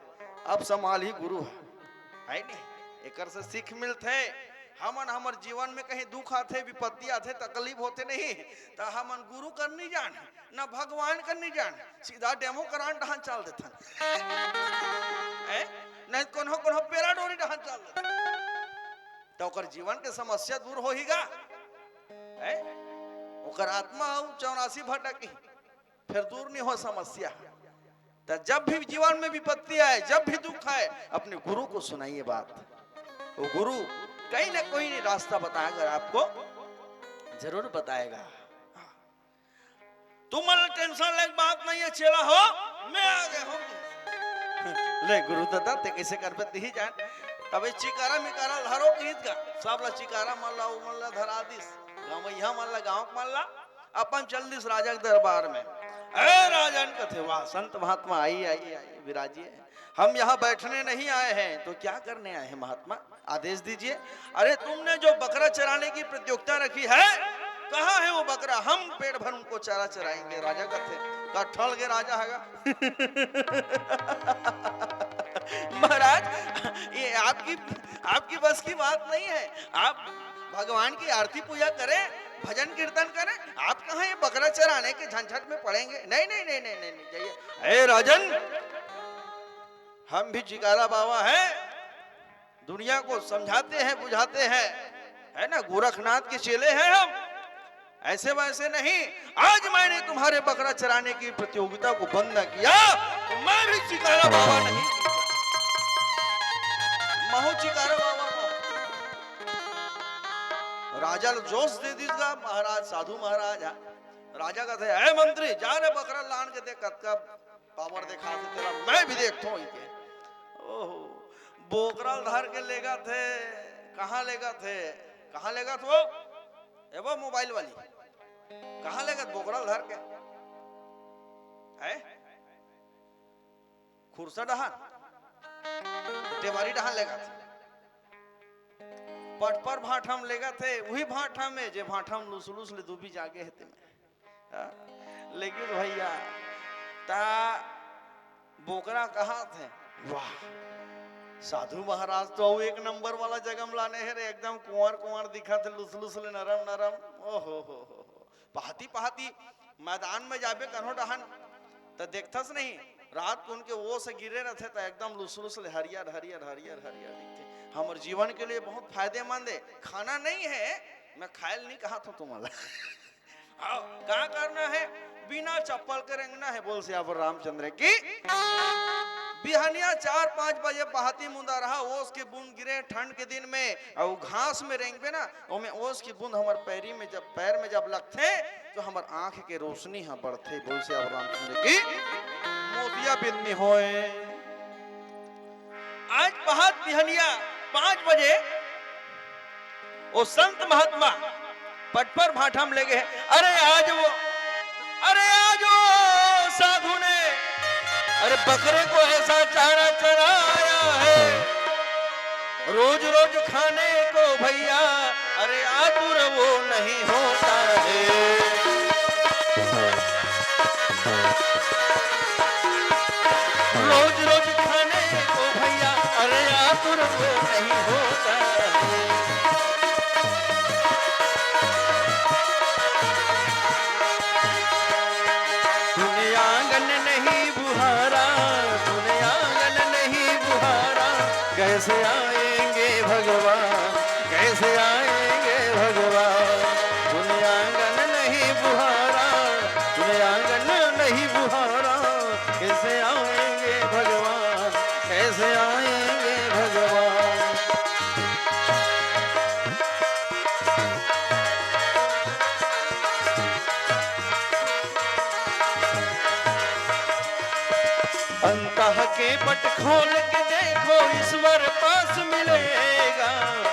अब संभालही गुरु ह, है नी? एकर से सीख मिलथे। हमन हमर जीवन में कहीं दुख आथे, विपत्ति आथे, तकलीफ होथे नहीं, त हमन गुरु कर नी जान, न भगवान कर नी जान, सीधा डेमो करान डहान चल देथन। हैं? नहीं कोनो कोनो पेरा डोरी डहान चल देथन। त ओकर जीवन के समस्या दूर होही गा? हैं? ओकर आत्मा अउ चौरासी भटकी, फिर दूर नहीं हो समस्या। त जब भी जीवन में विपत्ति आए, जब भी दुख आए, अपने गुरु को सुनाइए बात। वो गुरु कहीं ना कोई रास्ता बताएगा, आपको जरूर बताएगा। तुमन ला tension लेके बात नहीं हे, चेला हो, मैं आ गया हूँ। ले गुरु दादा, ते कैसे करबे तिही जान। तबे चिकारा मिकारा ल धरो किहिस गा, सब ला चिकारा मन ला, उमन ला धरा दिस। गवइया मन ला, गाँव के मन ला, अपन चल दिस राजा के दरबार में। ए राजन कथे, वाह, संत महात्मा आई, आई, आई, विराजिए। हम यहाँ बैठने नहीं आए हैं, तो क्या करने आए हैं महात्मा? आदेश दीजिए। अरे, तुमने जो बकरा चराने की प्रतियोगिता रखी है, कहाँ है वो बकरा? हम पेट भर उनको चारा चराएंगे। राजा कथे, कठल के राजा हगा। महाराज, ये आपकी, आपकी बस की बात नहीं है। आप भगवान की आरती पूजा करें, भजन कीर्तन करें, आप कहाँ ये बकरा चराने के झंझट में पड़ेंगे? नहीं, नहीं, नहीं, नहीं, नहीं, नहीं, जाइए। हे राजन, हम भी चिकारा बाबा हैं, दुनिया को समझाते हैं, बुझाते हैं, है ना, गोरखनाथ के चेले हैं हम, ऐसे वैसे नहीं। आज मैंने तुम्हारे बकरा चराने की प्रतियोगिता को बंद न किया, तो मैं भी चिकारा बाबा नहीं। महू चिकारा बाबा को राजा ल जोश दे दिस गा महाराज, साधु महाराज हा। राजा कथे, "ए मंत्री, जा रे बकरा लान के देख, कतका पावर देखा थे तेरा, मैं भी देखथों इके।" ओहो, बोकरा ल धर के लेगथे। कहाँ लेगथे? कहाँ लेगथे वो? ए वो मोबाइल वाली, कहाँ लेगथे बोकरा ल धर के? है खुरसा डहान, टेवारी डहान लेगथे, पटपर भाठा म लेगथे, उही भाठा में जे भाठा म लुसलुस ले दूबी जागे हे तेमे। हाँ? लेकिन भैया, ता बोकरा कहाथे, वाह, साधु महाराज तो अउ एक नंबर वाला जगह म लाने हे रे, एकदम कुंवर कुंवर दिखथे, लुसलुस ले नरम नरम। ओहो हो हो हो। पहाती पहाती मैदान में जाबे कन्हो डहान, त देखथस नहीं, रात कुन के ओस गिरे रथे, त एकदम लुसलुस ले हरियर हरियर हरियर हरियर दिखथे। हमर जीवन के लिए बहुत फायदेमंद हे। खाना नहीं हे, मैं खायल नहीं कहाथों तुमला। आओ, का करना हे? बिना चप्पल के रेंगना हे। बोल सियावर रामचंद्र की। बिहनिया चार पाँच बजे बहाती मुंदा रहा, ओस के बूंद गिरे ठंड के दिन में, अउ घास में रेंगबे ना, ओमे ओस के बूंद हमर पैरी में जब, पैर में जब लगथे, तो हमर आंख के रोशनी ह बढ़थे। बोल सियावर रामचंद्र की मोतिया बिंदनी होए। आज बहात बिहनिया पाँच बजे ओ संत महात्मा पटपर भाठा म लेगे हे। अरे आज वो, अरे आज वो साधु ने, अरे बकरे को ऐसा चारा चराया है, रोज रोज खाने को भैया, अरे आतुर वो नहीं होता है। रोज रोज खाने को भैया, अरे आतुर वो नहीं होता है। तूने आंगन नहीं बुहारा, तूने आंगन नहीं बुहारा, कैसे आएंगे भगवान, कैसे आएंगे भगवान। तूने आंगन नहीं बुहारा, तूने आंगन नहीं बुहारा, कैसे आएंगे भगवान, कैसे आएंगे भगवान। अंतः के पट खोल के देखो, ईश्वर पास मिलेगा।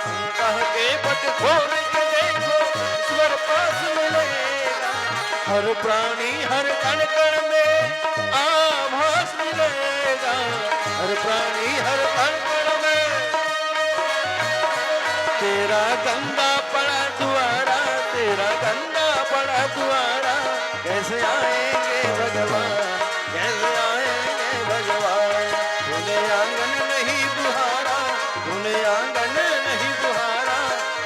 अंतः के पट खोल के देखो, ईश्वर पास मिलेगा। हर प्राणी हर कण कण में आभास मिलेगा। हर प्राणी हर कण कण में। तेरा गंदा पड़ा द्वारा, तेरा गंदा पड़ा द्वारा, कैसे आएंगे भगवान, कैसे आएंगे भगवान। तूने आंगन नहीं बुहारा, तूने आंगन नहीं बुहारा,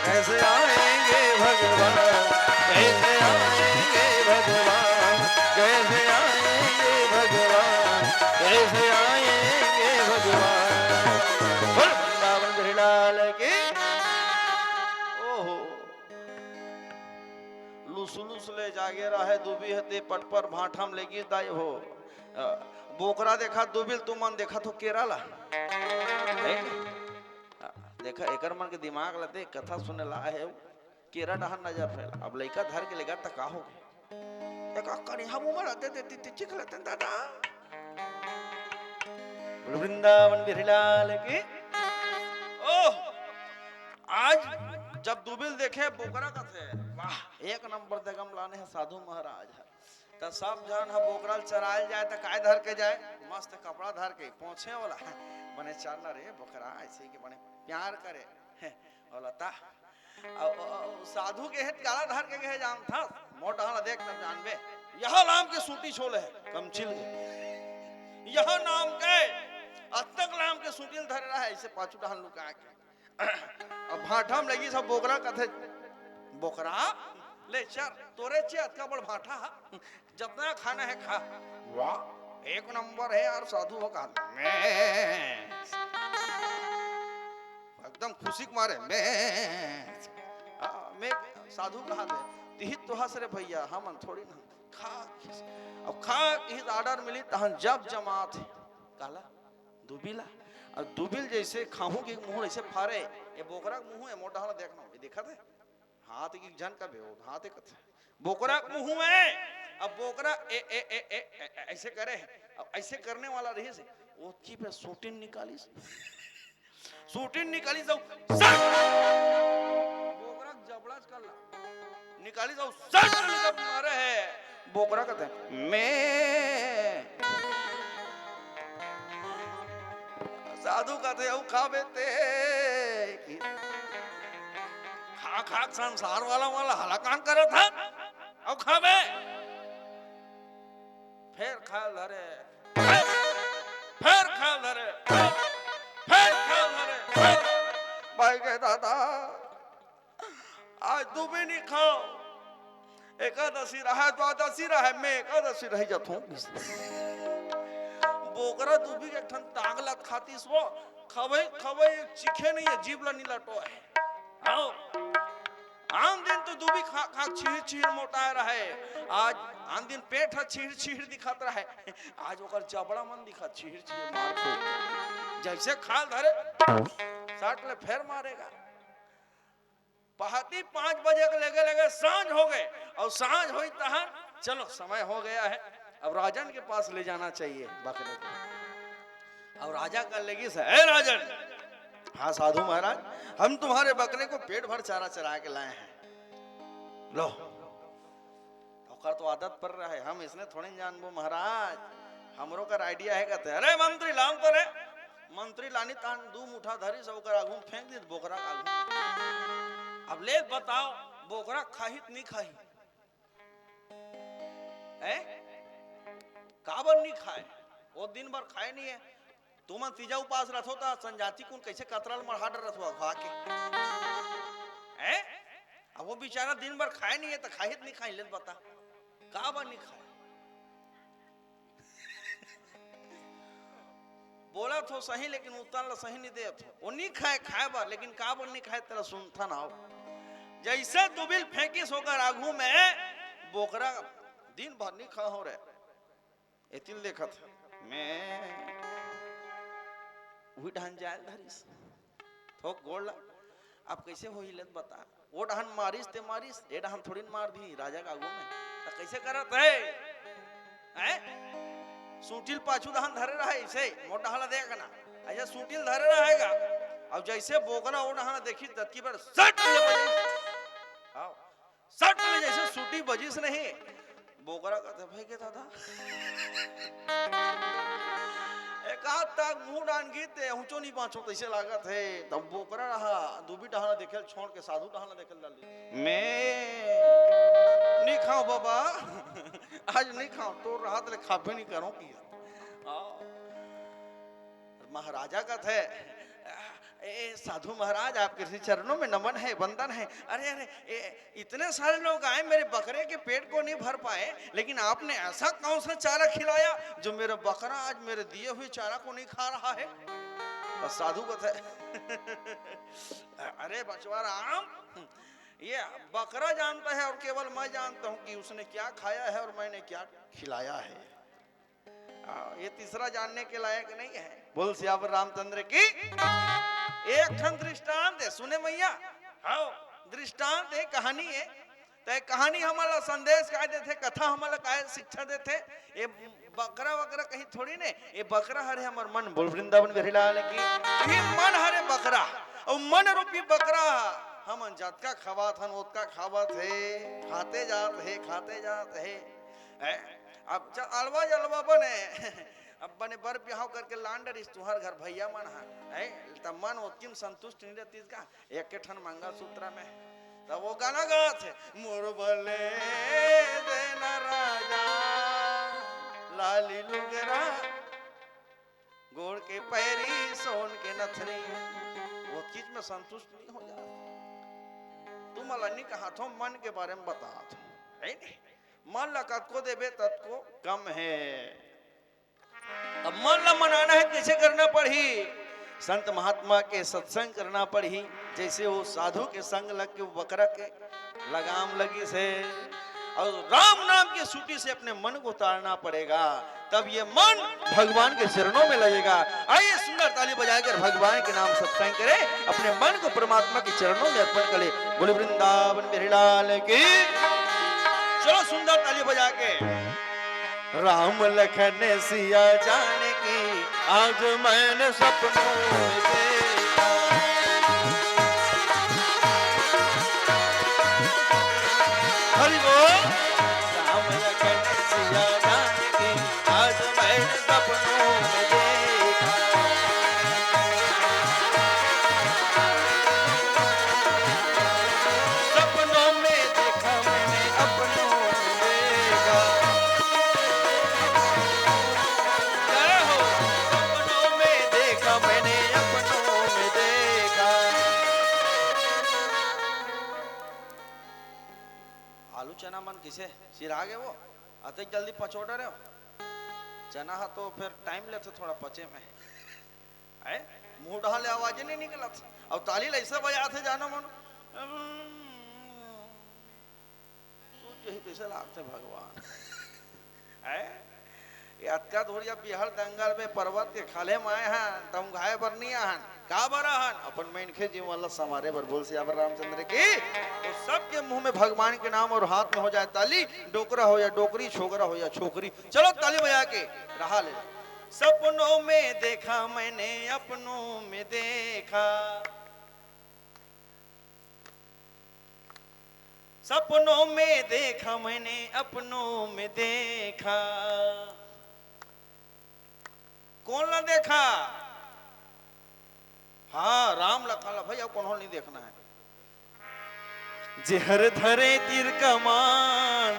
कैसे आएंगे भगवान, कैसे आएंगे भगवान, कैसे आएंगे भगवान, कैसे आएंगे भगवान। बोल वृंदावन बिहारी लाल की। ओहो, लुसलुस ले जागे रहे दुबी ह ते पटपर भाठा म लेगिस दाई हो। अ, बोकरा देखा दुबिल, तुमन देखत हो केरा ला। हैं? अ, देखा, एकर मन के दिमाग ला देख, कथा सुने ला आए हे, केरा डहर नजर फैला। अब लइका धर के लेगा त का हो गे? एक कनिहा मुंह में रहते देती ती चिख लेते दादा। बोल वृंदावन बिहारी लाल की। ओह, आज जब दुबिल देखे बोकरा कथे, वाह, एक नंबर दे गम लाने हे साधु महाराज ह। त सब झन ह बोकरा ल चराय ल जाय त काय धर के जाय? मस्त कपड़ा धर के, पोंछे वाला। बने चर न रे बोकरा, अइसे के बने प्यार करे। ओला त अउ, अउ, अउ साधु के हे त काला धर के गे हे जानथस? मोर डहर ला देख तब जानबे। यह लाम के सूंटी छोले हे, कमचिल के। यह नाम के, अतक लाम के सूंटी ल धरे रहे, अइसे पाछू डहर लुका के। अब भाठा म लेगिस बोकरा कथे, बोकरा, ले चर, तोरे चे अतका बड़ भाठा ह, जतना खाना हे खा। वाह, एक नंबर हे यार, साधु हो कहा। मैं एकदम खुशी के मारे, मैं, आ, मैं साधु कहा थे, तिही तो हंस रे भैया, हमन थोड़ी ना खा। अब खा, इही order मिली, तहन जब जमात हे। काला? दुबिला। अब दुबिल जइसे खाहूं के मुंह अइसे फारे, ए बोकरा के मुंह, ए मोर डहर देखना, ए देखत हे? हाथ एक झन का बे, हाथ एक बोकरा के मुंह में, अब बोकरा ए, ए, ए, ए, ए, ए, अइसे करे हे, अब अइसे करने वाला रहिस हे, ओतकी पे सूटिन निकालिस। सूटिन निकालिस, अउ सट! बोकरा के जबड़ा च कर ला। निकालिस, अउ सट! जब मारे हे, बोकरा कथे, मैं। साधु कथे, अउ खाबे ते? खा, खा के संसार वाला, वाला हलाकान करत हे। अउ खाबे? फेर खाय ल धरे, फेर खाय ल धरे, फेर खाय ल धरे। भाई के दादा, आज दुबी नी खाव, एकादशी रहय, द्वादशी रहय, मैं एकादशी रहि जाथों। बोकरा दुबी के एक ठन तांग ला खातिस वो, खवई, खवई चिखे नहीं हे, जीभ ला नी लटोय। आओ। आन दिन तो दूबी खा खा छीर छीर मोटाए रहे, आज आन दिन पेट ह छीर छीर दिखत रहे, आज ओकर जबड़ा मन दिखत छीर छीर मार खो। जैसे खाल धरे, सट ले फेर मारेगा। पहाती पाँच बजे के लगे लगे सांझ हो गए, और सांझ होई तहन चलो समय हो गया है, अब राजन के पास ले जाना चाहिए बकरे को। और राजा कहे लगिस, "हे राजन, हाँ साधु महाराज, हम तुम्हारे बकरे को पेट भर चारा चरा के लाए हैं, लो।" ओकर तो आदत पड़ रहा है, हम इसने थोड़े न जानबो महाराज, हमरो कर idea है कहते, "अरे मंत्री लान तो रे।" मंत्री लानी तान दू मुठा धरी से ओकर आगू में फेंक दी बोकरा के आगू में। अब ले बताओ, बोकरा खाही त नहीं खाही? हैं? काबर नहीं खाए? वो दिन भर खाए नहीं है। तुमन तीजा उपास रथो त संजाति कुन कैसे कतरल मरहा डर रथो अघवा के? हैं? अब वो बेचारा दिन भर खाए नहीं है, तो खाही त नहीं खाही, ले बता, काबर नहीं खाए? बोलत हो सही, लेकिन उत्तर ला सही नहीं देत हो। वो नहीं खाए, खाए बर, लेकिन काबर नहीं खाए, तेला सुनथन आओ। जैसे दुबिल फेंकिस ओकर आगू में, बोकरा दिन भर नहीं खा हो रहे। एतिल देखत हे, मैं उही डहन जायल धरिस। थोक गोड़ ला। अब कैसे होही ले त बता। वो डहन मारिस ते मारिस, ए डहन थोड़ी न मार दी राजा के आगू में। त कैसे करत हे? हैं? सूटिल पाछू डहन धरे रहे ऐसे, मोर डहन ला देख ना। ऐसे सूटिल धरे रहेगा। अब जैसे बोकरा वो डहन देखी, ततकी बार सट ले बजे। हाँ। सट ले जैसे सूटी बजिस नहीं, बोकरा कहते, "भाई के दादा।" एक हाथ तक मुंह डान गीत है, ऊंचो नहीं पाछो, तैसे लागत है। तब बोकरा रहा, दूबी डहन ला देखे ल छोड़ के साधु डहन ला देखे ल डाली। "मैं नहीं खाऊं बाबा, आज नहीं खाऊं, तोर रहत ले खाबे नहीं करूं" किया। हाँ। महाराजा कहते, "ए, साधु महाराज, आपके श्री चरणों में नमन है, वंदन है। अरे, अरे, ए, इतने सारे लोग आए, मेरे बकरे के पेट को नहीं भर पाए, लेकिन आपने ऐसा कौन सा चारा खिलाया जो मेरा बकरा आज मेरे दिए हुए चारा को नहीं खा रहा है?" और साधु कहते, "अरे बचवा राम, ये बकरा जानता है और केवल मैं जानता हूँ कि उसने क्या खाया है और मैंने क्या खिलाया है।" हाँ, ये तीसरा जानने के लायक नहीं है। बोल सियावर रामचंद्र की। एक ठन दृष्टांत है, सुने मैया। हाँ, दृष्टांत है, कहानी है। तो ये कहानी हमला संदेश काय देथे, कथा हमला काय शिक्षा देथे? ये बकरा वकरा कहीं थोड़ी ने, ये बकरा हरे हमर मन। बोल वृंदावन बिहारी लाल की। ये मन हरे बकरा, और मन रूपी बकरा हमन जतका खवात हन, ओतका खावत हे, खाते जात हे, खाते जात हे। हैं? अब चल, अलवा जलवा बने, अब बने बर बिहाव करके लान डरिस तुहर घर भैया मन ह, हैं? त मन ओतकिन संतुष्ट नहीं रहतिस का? एक के ठन मंगलसूत्र में, तब वो गाना गात हे, "मोर बले देना राजा, लाली लुगरा, गोड़ के पैरी, सोन के नथनी।" वो चीज में संतुष्ट नहीं हो जात। तुम मला नहीं कहा थो, मन के बारे में बता थो, है नहीं? मन ला कतको देबे, ततको कम है। अब मन ला मनाना है, कैसे करना पड़ही? संत महात्मा के सत्संग करना पड़ही। जैसे वो साधु के संग लग के वो बकरा के लगाम लगिस हे, और राम नाम के सूटी से अपने मन को तारना पड़ेगा, तब ये मन भगवान के चरणों में लगेगा। आइए, सुंदर ताली बजाकर भगवान के नाम सत्संग करें, अपने मन को परमात्मा के चरणों में अर्पण करें। बोले वृंदावन बिहारी लाल की। चलो, सुंदर ताली बजा के। राम लखन सिया जानकी, आज मैंने सपनों में देखा। हरि बोल। राम लखन सिया जानकी, आज मैंने सपनों में देखा। सपनों में देखा मैंने, अपनों में देखा। जय हो। सपनों में देखा मैंने, अपनों में देखा। आलू चना मन किसे सिरा गे वो? अतेक जल्दी पचोड़ रहे हो? चना हा तो फिर टाइम लेथे थोड़ा पचे में। है? मुंह डहा ले आवाज नहीं निकलत। अब ताली ला ऐसे बजाथे जानो मन। यही कैसे लागते भगवान। हैं? ये अतका दूर जब बिहार दंगल में पर्वत के खाले में आए हन, त हम घाय बर नहीं आहन, का बर आहन? अपन मनखे जीवन ला संवारे बर। बोल सियावर रामचंद्र की। तो सबके मुंह में भगवान के नाम और हाथ में हो जाए ताली, डोकरा हो या डोकरी, छोकरा हो या छोकरी। चलो ताली बजा के रहा ले। सपनों में देखा मैंने, अपनों में देखा, सपनों में देखा मैंने, अपनों में देखा। कोन ला देखा? हाँ, राम लखन ला भाई, अउ कोनो नहीं देखना है। जेहर धरे तीर कमान,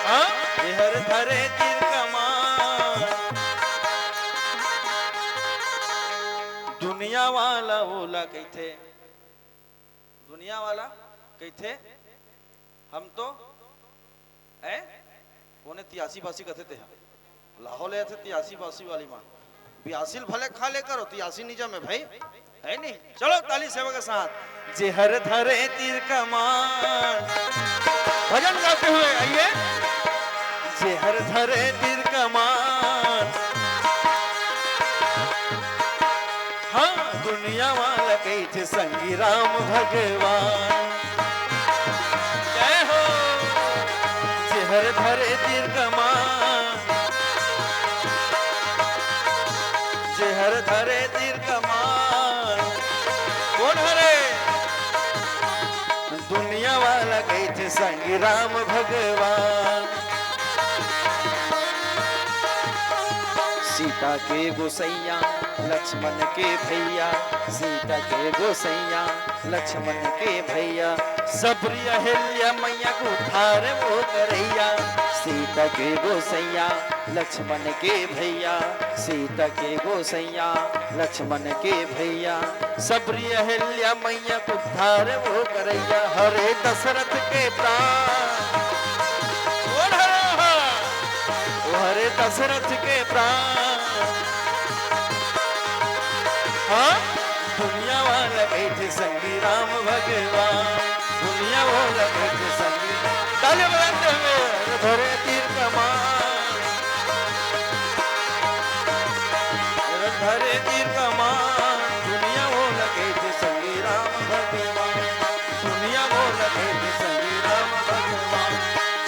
हाँ? जेहर धरे तीर कमान, दुनिया वाला ओला कहिथे। दुनिया वाला कहिथे, हम तो, ए? कोने तियासी बासी कथे ते ह? लाहौल आथे तियासी बासी वाली माँ। बियासी ल भले खा ले करो, तियासी नहीं जमे भाई, है नहीं? चलो ताली सेवा के साथ। जेहर धरे तीर कमान, भजन गाते हुए आइए। जेहर धरे तीर कमान, हाँ, दुनिया वाला कहिथे संगी राम भगवान। जय हो। जेहर धरे तीर कमान, जेहर धरे तीर कमान, कोन हरे? दुनिया वाला कहिथे संगी राम भगवान। सीता के गोसैया, लक्ष्मण के भैया, सीता के गोसैया, लक्ष्मण के भैया, सबरी अहिल्या मैया को उद्धार वो करैया। सीता के गोसैया, लक्ष्मण के भैया, सीता के गोसैया, लक्ष्मण के भैया, सबरी अहिल्या मैया को उद्धार वो करैया। हरे दशरथ के प्राण, बोल हरे हा। ओ हरे दशरथ के प्राण, हाँ, दुनिया वाला कहिथे संगी राम भगवान, दुनिया वाला कहिथे संगी। ताली बजाते हुए, धरे तीर कमान, धरे तीर कमान, दुनिया वाला कहिथे संगी राम भगवान, दुनिया वाला कहिथे संगी राम भगवान।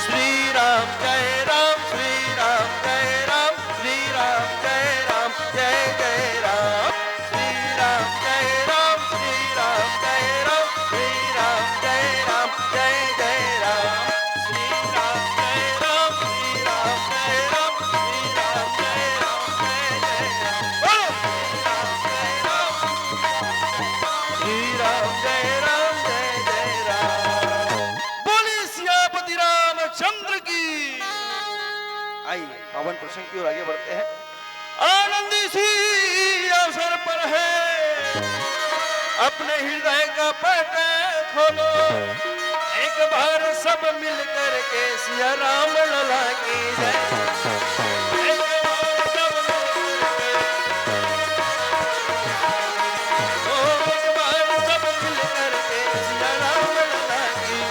श्री राम जय राम, श्री राम जय राम, श्री राम जय राम, जय जय राम। श्री राम जय राम, श्री राम जय राम, श्री राम जय राम, जय जय राम। श्री राम जय राम, श्री राम जय राम, श्री राम जय राम, जय जय राम। बोलो। श्री राम जय राम, श्री राम जय राम, जय जय राम। बोलिए सियापति रामचंद्र की। आइए, पावन प्रसंग की ओर आगे बढ़ते हैं। आनंद इसी अवसर पर है, अपने हृदय का पट खोलो, एक बार सब मिल करके सिया राम लला की जय। एक बार सब मिल करके, ओ, एक बार सब मिल करके सिया राम लला की।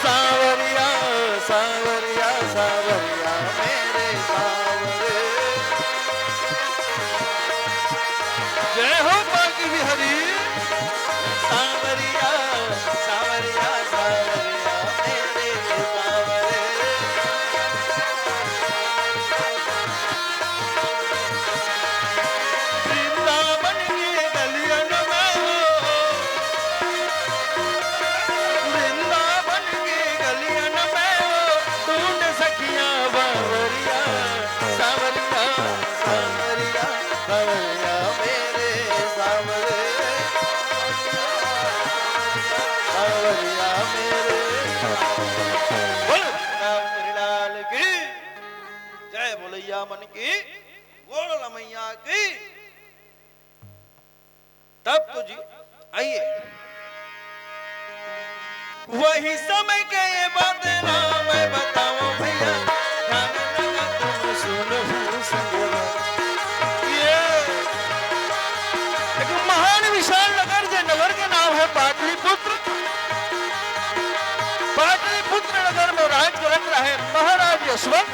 सांवरिया, सांवरिया, सांवरिया, मेरे सांवरे। जय हो बांके बिहारी। सांवरिया, सांवरिया, सांवरिया, मेरे सांवरे। वृंदावन के गलियन में हो, वृंदावन के गलियन में हो, ढूंढ सखिया बावरिया, सांवरिया, सांवरिया, सांवरिया मेरे सांवरे, सांवरिया मेरे। बोल राम तेरी लाल की जय, बोलैया मन की गोड़ लमैया की। तब तो जी, आइए। वही समय के ये बात ना मैं बताऊं भैया, ध्यान लगा तुम सुनो संगवा। ये पाटलिपुत्र, पाटलिपुत्र नगर में राज करत रहे महाराज यशवंत,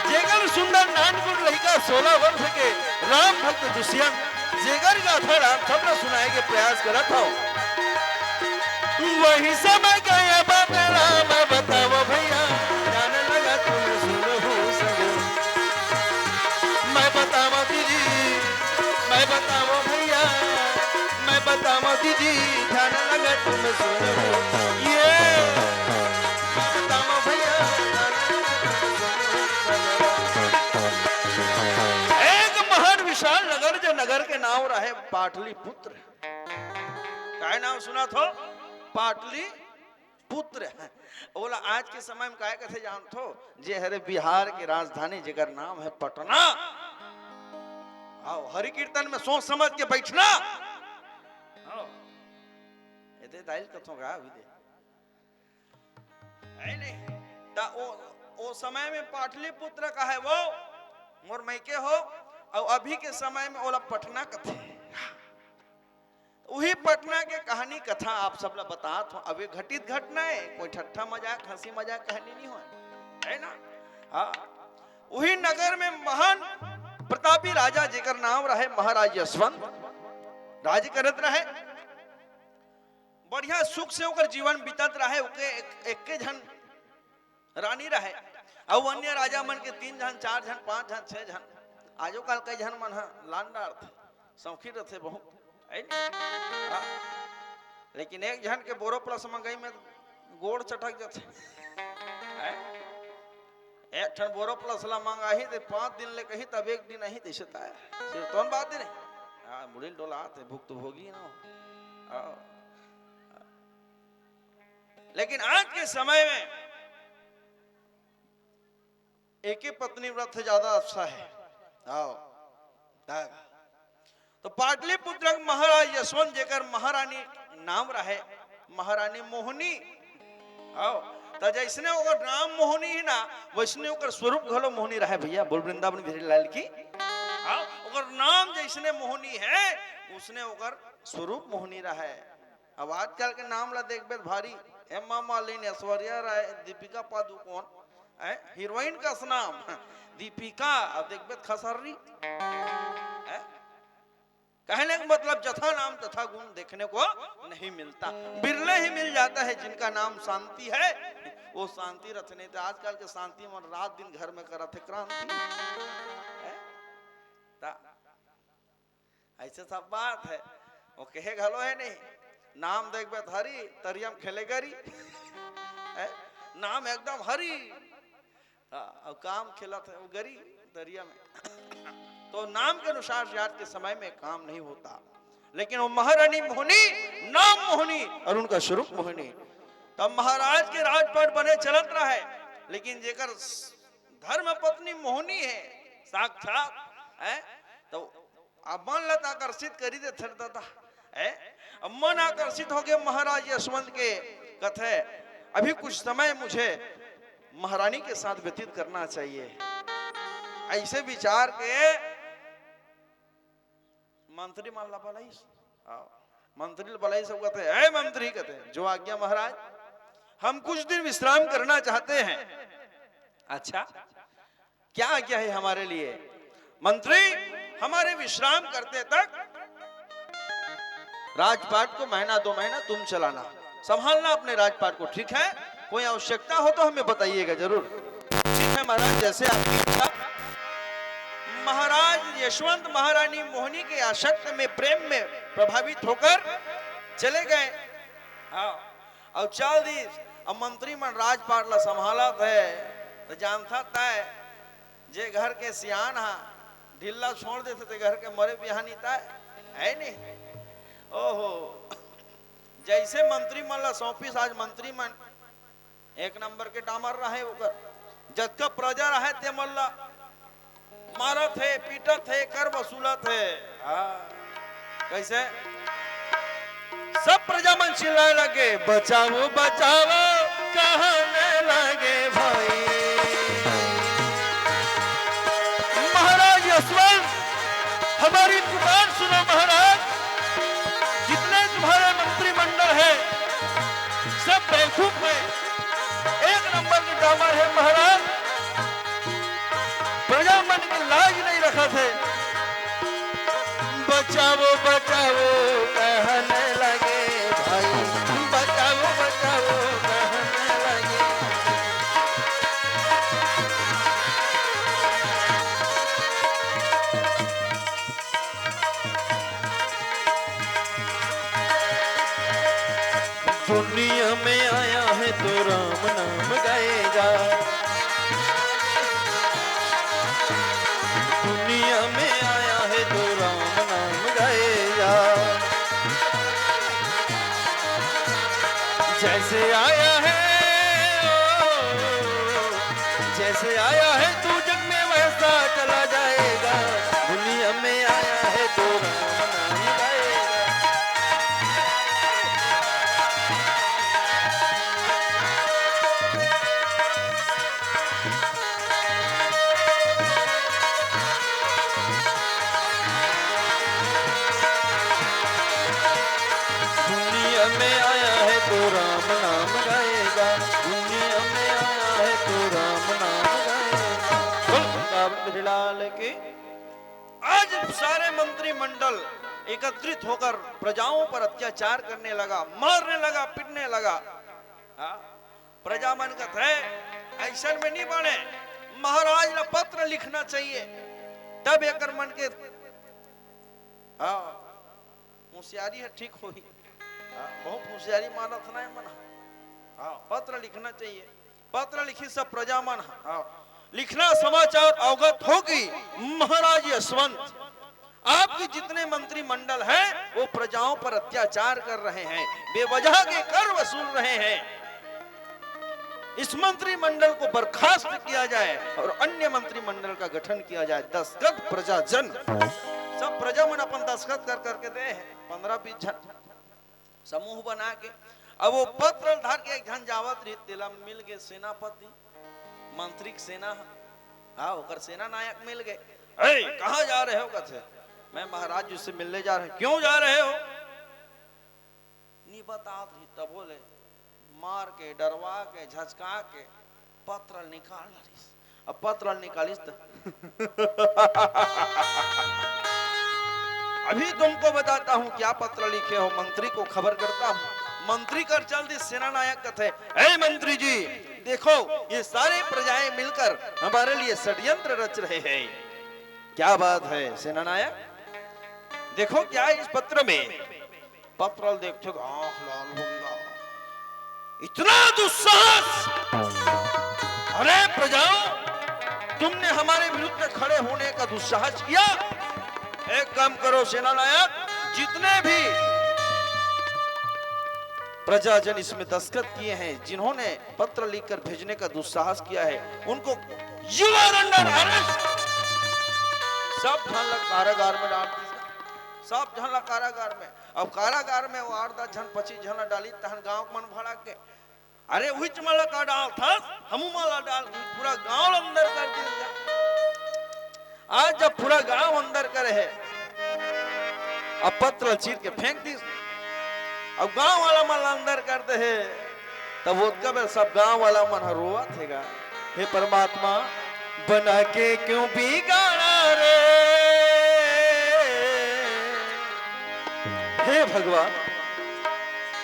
जेकर सुंदर नानकुन लइका सोलह वर्ष के राम भक्त दुष्यंत, जेकर गाथा राम सबला सुनाए के प्रयास करत हव। वही समय का ये बात राम बताओ भैया, जाने लगा तुम सुनो सजन। मैं बताओ दीदी, मैं बताओ भैया, मैं बताओ दीदी, ध्यान लगा तुम सुनो। ये मैं बताओ भैया, ध्यान लगा तुम सुनो। एक महान विशाल नगर, जे नगर के नाम रहे पाटलिपुत्र। काय नाम सुनत हो? पाटलिपुत्र। ओला आज के समय में काय कथे जानथो? जे हरे बिहार के राजधानी, जेकर नाम है पटना। आओ, हरि कीर्तन में सोच समझ के बैठना। आओ। एदे दाइल कथों का अभी दे। है नहीं? ता ओ, ओ समय में पाटलिपुत्र का है वो, मोर मइके हो, और अभी के समय में ओला पटना कथे। उही पटना के कहानी कथा आप सब ला बतात हूँ। अब ये घटित घटना है, कोई ठट्ठा मजाक, हंसी मजाक कहानी नहीं हो, है ना? हाँ, उही नगर में महान प्रतापी राजा, जेकर नाम रहे महाराज यशवंत, राज करत रहे। बढ़िया सुख से ओकर जीवन बीतत रहे। ओके एक, एक के झन रानी रहे, अउ अन्य राजा मन के तीन झन, चार झन, पांच झन, छह झन। आजो काल कई झन मन ह लान डारथे, शौकीन रथे बहुत, है नी? हाँ। लेकिन एक झन के बोरो प्लस मंगई में गोड़ चटक जथे। हैं? एक ठन बोरो प्लस ला मंगाही ते पांच दिन ले कही, तब एक दिन आही, तैसे ताय। सिर्फ तोन बात नहीं। हाँ, मुड़िल डोला आते, भुक्तभोगी ना हो। हाँ। लेकिन आज के समय में एके पत्नी व्रत ज्यादा अच्छा है। आओ, तब तो पाटलिपुत्र के महाराज यशवंत, जेकर महारानी नाम रहे, महारानी मोहनी। आओ, तो जैसने ओकर नाम मोहनी है ना, वैसने ओकर स्वरूप घलो मोहनी रहे भैया। बोल वृंदावन बिहारी लाल की। हाँ, ओकर नाम जैसने मोहनी है, उसने ओकर स्वरूप मोहनी रहे। अब आजकल के नाम ला देखबे त भारी, हेमा मालिनी, ऐश्वर्या राय, दीपिका पादुकोण, हैं? हीरोइन का नाम दीपिका, अब देखबे त खसर्री, हैं? कहने का मतलब जथा नाम तथा गुण देखने को नहीं मिलता, बिरले ही मिल जाता है। जिनका नाम शांति है, वो शांति रचने थे। आजकल के शांति मन रात दिन घर में करत हे क्रांति, हैं? ता ऐसे सब बात है। वो कहे घलो है नहीं, नाम देखबे त हरी, तरिया में खेले गरी। है? नाम एकदम हरी। हाँ, और काम खेलत है वो गरी तरिया में। तो नाम के अनुसार से आज के समय में काम नहीं होता, लेकिन वो महारानी मोहनी, नाम मोहनी और उनका स्वरूप मोहनी। तब महाराज के राजपाट बने चलत रहे, लेकिन जेकर धर्म पत्नी मोहनी है साक्षात, है, तो अब मन ला त आकर्षित करी देथे दादा, है? अब मन आकर्षित हो गए महाराज यशवंत के, कथे, "अभी कुछ समय मुझे महारानी के साथ व्यतीत करना चाहिए।" ऐसे विचार के मंत्री मन ला बलाइस। आओ, मंत्री ला बलाइस, कथे, "ए मंत्री," कथे, "जो आज्ञा महाराज, हम कुछ दिन विश्राम करना चाहते हैं।" अच्छा, क्या आज्ञा है हमारे लिए? मंत्री, हमारे विश्राम करते तक राजपाट को महीना दो महीना तुम चलाना, संभालना अपने राजपाट को, ठीक है? कोई आवश्यकता हो तो हमें बताइएगा जरूर। ठीक है महाराज, जैसे आपकी इच्छा। महाराज यशवंत महारानी मोहनी के आसक्त में, प्रेम में प्रभावित होकर चले गए। हाँ, और चल दी। अब मंत्री मन राजपाट ला संभालत है, तो जानता तय जे घर के सियान हा ढीला छोड़ देथे, ते घर के मरे बिहानी तय, है नहीं? ओहो, जैसे मंत्री मन ला सौंपिस, आज मंत्री मन एक नंबर के डामर रहे ओकर, जतका प्रजा रहे ते मन ला मारत हे, पीटत हे, कर वसूलत हे। हाँ। कैसे? सब प्रजा मन चिल्लाए लगे, "बचाओ, बचाओ," कहने लगे भाई। महाराज यशवंत, हमारी पुकार सुनो महाराज, जितने तुम रूप में एक नंबर के डामर हे महाराज। प्रजा मन के लाज नहीं रखत हे। बचाओ, बचाओ कहने लगे भाई, बचाओ, बचाओ कहने लगे। दुनिया में आया है तो राम नाम गाएगा। दुनिया में आया है तो राम नाम गाएगा। जैसे आया है, ओ, जैसे आया है तू जग में वैसा चला जाएगा। दुनिया में आया है तो राम नाम गाएगा। दुनिया में आया है तो राम नाम गाएगा। दुनिया में आया है तो राम नाम गाएगा। बोल वृंदावन बिहारी लाल की। आज सारे मंत्रिमंडल एकत्रित होकर प्रजाओं पर अत्याचार करने लगा, मारने लगा, पीटने लगा। हाँ? प्रजा मन कथे, "ऐसन में नहीं बने, महाराज ला पत्र लिखना चाहिए, तब एकर मन के, हाँ, होशियारी हे, ठीक होही।" हाँ, बहुत होशियारी मानत ना हे मन। हाँ, पत्र लिखना चाहिए। पत्र लिखी सब प्रजा मन। हाँ, लिखना समाचार अवगत हो कि महाराज यशवंत, आपके जितने मंत्रिमंडल हैं, वो प्रजाओं पर अत्याचार कर रहे हैं, बेवजह के कर वसूल रहे हैं। इस मंत्रिमंडल को बर्खास्त किया जाए और अन्य मंत्रिमंडल का गठन किया जाए। दस्तखत प्रजाजन, सब प्रजा मन अपन दस्तखत कर करके दे हैं, पन्द्रह बीस झन समूह बना के। अब वो पत्र धर के एक झन जावत रही, तेला मिल गए सेनापति, मंत्री के सेना ह। हाँ, ओकर सेना नायक मिल गए। "ए, कहाँ जा रहे हो?" कहते, "मैं महाराज जी से मिलने जा रहे हैं।" "क्यों जा रहे हो?" नी बतात रही, तब बोले, मार के, डरवा के, झचका के पत्र निकाल लिस। अब पत्र निकालिस त अभी तुमको बताता हूँ क्या पत्र लिखे हो, मंत्री को खबर करता हूँ। मंत्री कर चल दिस, सेना नायक कथे, "ए मंत्री जी, देखो, ये सारे प्रजाएं मिलकर हमारे लिए षड्यंत्र रच रहे हैं।" "क्या बात है सेना नायक, देखो क्या है इस पत्र में?" पत्र ल देखथे, आंख लाल हो गया। इतना दुस्साहस! अरे प्रजाओं, तुमने हमारे विरुद्ध खड़े होने का दुस्साहस किया। एक काम करो सेना नायक, जितने भी प्रजाजन इसमें दस्तखत किए हैं, जिन्होंने पत्र लिखकर भेजने का दुस्साहस किया है, उनको you are under arrest। सब झन ला कारागार में डाल दिया, सब झन ला कारागार में। अब कारागार में वो आठ दस झन, पच्चीस झन ला डाली, तहन गांव मन भड़क के, "अरे उहिच मन ला का डालथस, हमू मन ला डाल।" पूरा गांव ला अंदर कर दिया। आज जब पूरा गांव अंदर करे हे, अब पत्र चीर के फेंक दिस, अब गांव वाला मन ला अंदर कर दे हे, तब ओतका बेर सब गांव वाला मन ह रोवत हे गा, "हे परमात्मा, बना के क्यों बिगाड़ा रे? हे भगवान,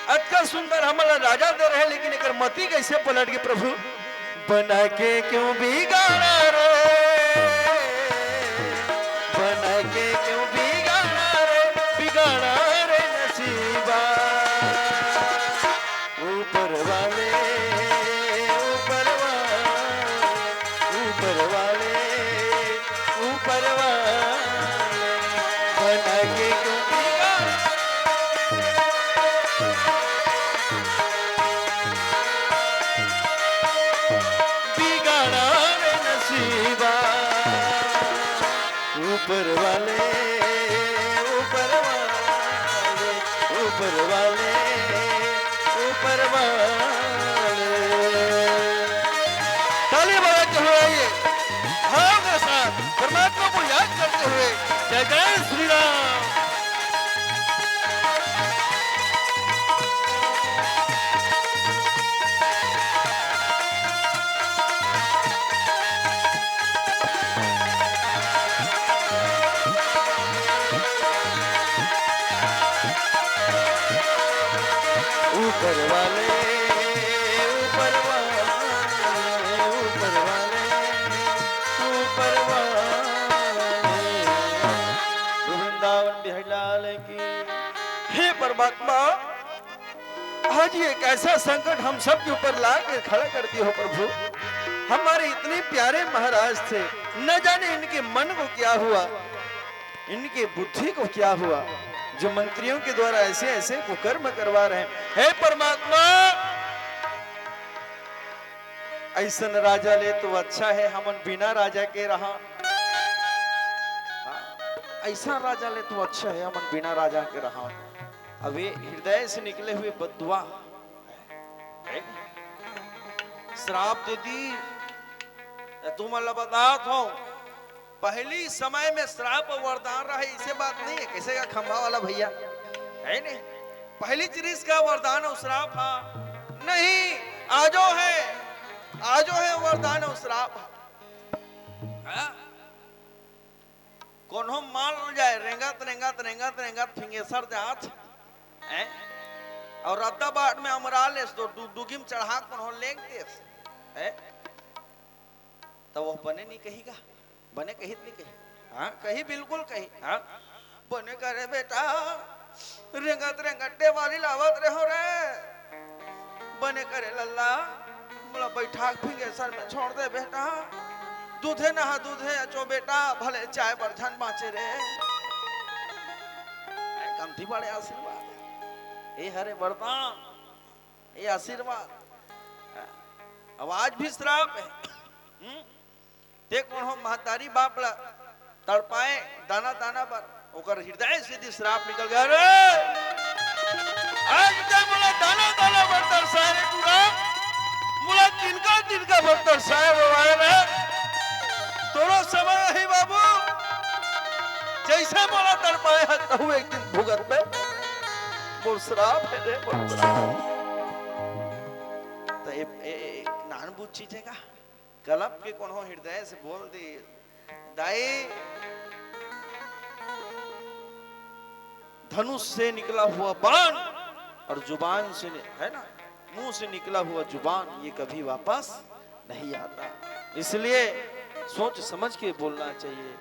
अतका सुंदर हमन ला राजा दे रहे, लेकिन एकर मति कैसे पलट गई प्रभु? बना के क्यों बिगाड़ा रे, बना के क्यों बिगाड़ा रे, बिगाड़ा रे नसीबा।" ऊपर वाले, ऊपर वाले, ऊपर वाले, ऊपर वाले, बना के क्यों बिगाड़ा, बिगाड़ा रे नसीबा। ऊपर वाले, ऊपर वाले, ऊपर वाले, ऊपर वाले। ताली बजाते हुए आइए, भाव के साथ परमात्मा को याद करते हुए। जय जय श्री राम। ऊपर वाले, ऊपर वाले, ऊपर वाले, ऊपर वाले। वृंदावन बिहारी लाल की। हे परमात्मा, आज ये कैसा संकट हम सब के ऊपर ला के खड़ा कर दिए हो प्रभु। हमारे इतने प्यारे महाराज थे, न जाने इनके मन को क्या हुआ, इनकी बुद्धि को क्या हुआ, जो मंत्रियों के द्वारा ऐसे ऐसे कुकर्म करवा रहे हैं। हे परमात्मा, ऐसन राजा ले तो अच्छा है हमन बिना राजा के रहा। हाँ, ऐसा राजा ले तो अच्छा है हमन बिना राजा के रहा। अब ये हृदय से निकले हुए बद्दुआ है, श्राप दे दी। तुमन ला बतात हौं, पहली समय में श्राप अउ वरदान रहे, इसे बात नहीं है। कैसे का खंभा वाला भैया है नहीं, पहली चीज का वरदान अउ श्राप हा नहीं, आजो है, आजो है वरदान अउ श्राप हा। हाँ? कोनो मान जाए, रेंगत, रेंगत, रेंगत, रेंगत फिंगेसर जात, हैं? अउ रद्दा बाट में अमरा लेस, तो डु-, डुगी में चढ़ा कोनो लेंग देस, हैं? त वो बने नहीं कही का? बने कही त नहीं कही? हाँ, कही, बिल्कुल कही। हाँ, बने करे बेटा, रेंगत रेंगत डेवारी लावत रहे हो रे। बने करे लल्ला, मोला बैठा के फिंगेसर में छोड़ दे बेटा। दूधे नहा दूधे अचो बेटा, भले चाय बर झन बाँचे रे। ए, कमती बड़े आशीर्वाद। ए हरे वरदान, ए आशीर्वाद। अब आज भी श्राप है। हम्म? ते कोनो महतारी बाप ला तड़पाए दाना दाना बर, ओकर हृदय से यदि श्राप निकल गया, "अरे, आज ते मोला दाना दाना बर तरसाए रे टूरा, मोला तिनका तिनका बर तरसाए रोवाए रे, तोरो समय ही बाबू, जैसे मोला तड़पाए ह, तहू एक दिन भुगत में, मोर श्राप है रे, मोर श्राप।" त ए, ए, ए, नान बूझ चीज है का? कलप के कोनो हृदय से बोल दे, दाई, धनुष से निकला हुआ बाण और जुबान से नि-, है ना, मुंह से निकला हुआ जुबान, ये कभी वापस नहीं आता। इसलिए सोच समझ के बोलना चाहिए।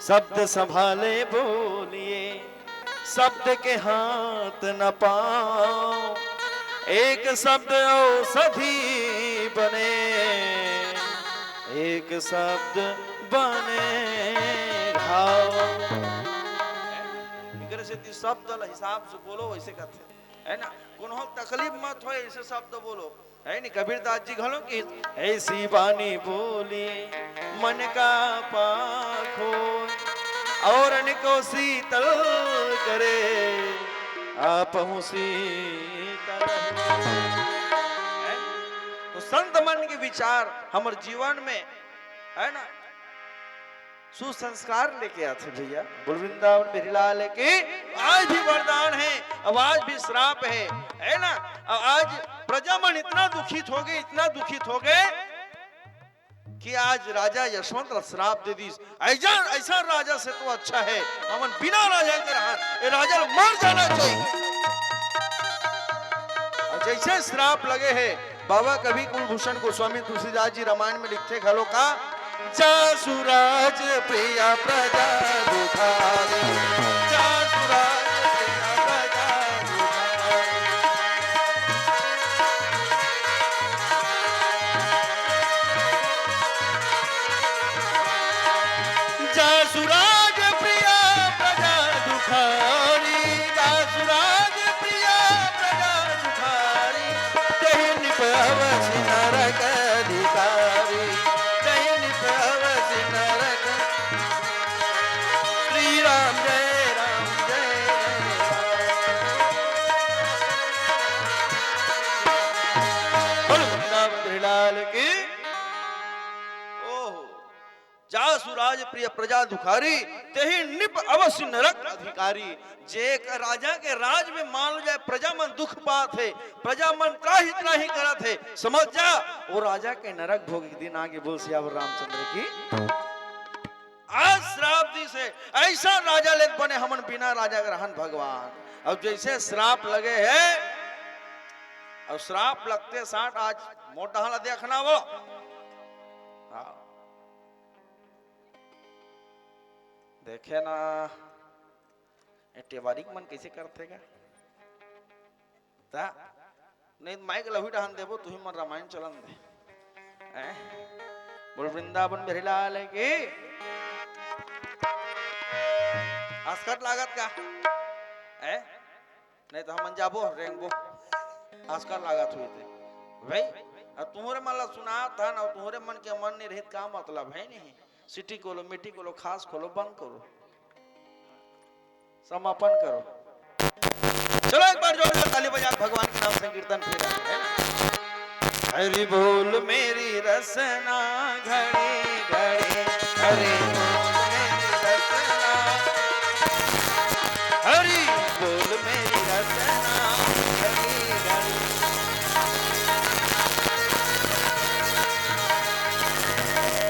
शब्द संभाले बोलिए, शब्द के हाथ न पाओ। एक शब्द औषधि बने, एक शब्द बने घाव। एकरे सेती शब्द ल हिसाब से बोलो, वैसे कहते हैं, है ना? कोनो तकलीफ मत हो, ऐसे शब्द बोलो। है नी, कबीरदास जी घलो कि, "ऐसी बानी बोली मन का पाखो, और अनको शीतल करे, आपहु शीतल हो।" है? तो संत मन के विचार हमर जीवन में, है ना, सुसंस्कार लेके आथे भैया। बोल वृंदावन बिहारी लाल की। आज भी वरदान है, अब आज भी श्राप है, है ना? अब आज प्रजा मन इतना दुखित हो गए, इतना दुखित हो गए कि आज राजा यशवंत ला श्राप दे दीस। ऐसा, ऐसा राजा से तो अच्छा है हमन बिना राजा के रहन, ये राजा ला मर जाना चाहिए। और जैसे श्राप लगे है, बाबा कवि कुलभूषण गोस्वामी तुलसीदास जी रामायण में लिखथे घलो का, "जासु राज प्रिया प्रजा दुखारी, जासु राज प्रिया प्रजा दुखारी।" जासु राज प्रिया प्रजा दुखारी, जासु राज प्रिया प्रजा दुखारी, तहि नृप अवसि नरक अधिकारी, तहि नृप अवसि नरक। श्री राम जय राम जय राम। बोल वृंदावन बिहारी लाल की। ओहो। जासु राज प्रिय प्रजा दुखारी, तेहि नृप अवसि नरक अधिकारी। जे एक राजा के राज में मान लो जाए, प्रजा मन दुख पात हे, प्रजा मन त्राहि त्राहि करत हे, समझ जा, वो राजा के नरक भोग एक दिन आगे। बोल सियावर रामचंद्र की। आज श्राप दिस हे, ऐसा राजा लेत बने हमन बिना राजा के रहन भगवान। अब जैसे श्राप लगे हे, अउ श्राप लगते साथ आज मोर डहर ला देखना वो। हाँ। देखे ना, ए टेवारी मन कइसे करथे गा? ता, नहीं त माइक लहुई डहन देबो, तुही मन रामायण चलन दे। हैं? बोल वृंदावन बिहारी लाल की। आसकट लागत का? हैं? नहीं त हमन जाबो, रेंगबो। आसकट लागत हुई थे। भाई, अब तुहरे मन ला सुनात हन, अउ तुहरे मन के मन नहीं रहित का मतलब है नहीं? सिटी खोलो, मिट्टी खोलो, खास खोलो, बंद करो। समापन करो। चलो एक बार जोरदार ताली बजा के भगवान के नाम संकीर्तन फिर, है ना? हरि बोल मेरी रसना घड़ी घड़ी, हरि बोल मेरी रसना, हरि बोल मेरी रसना घड़ी घड़ी।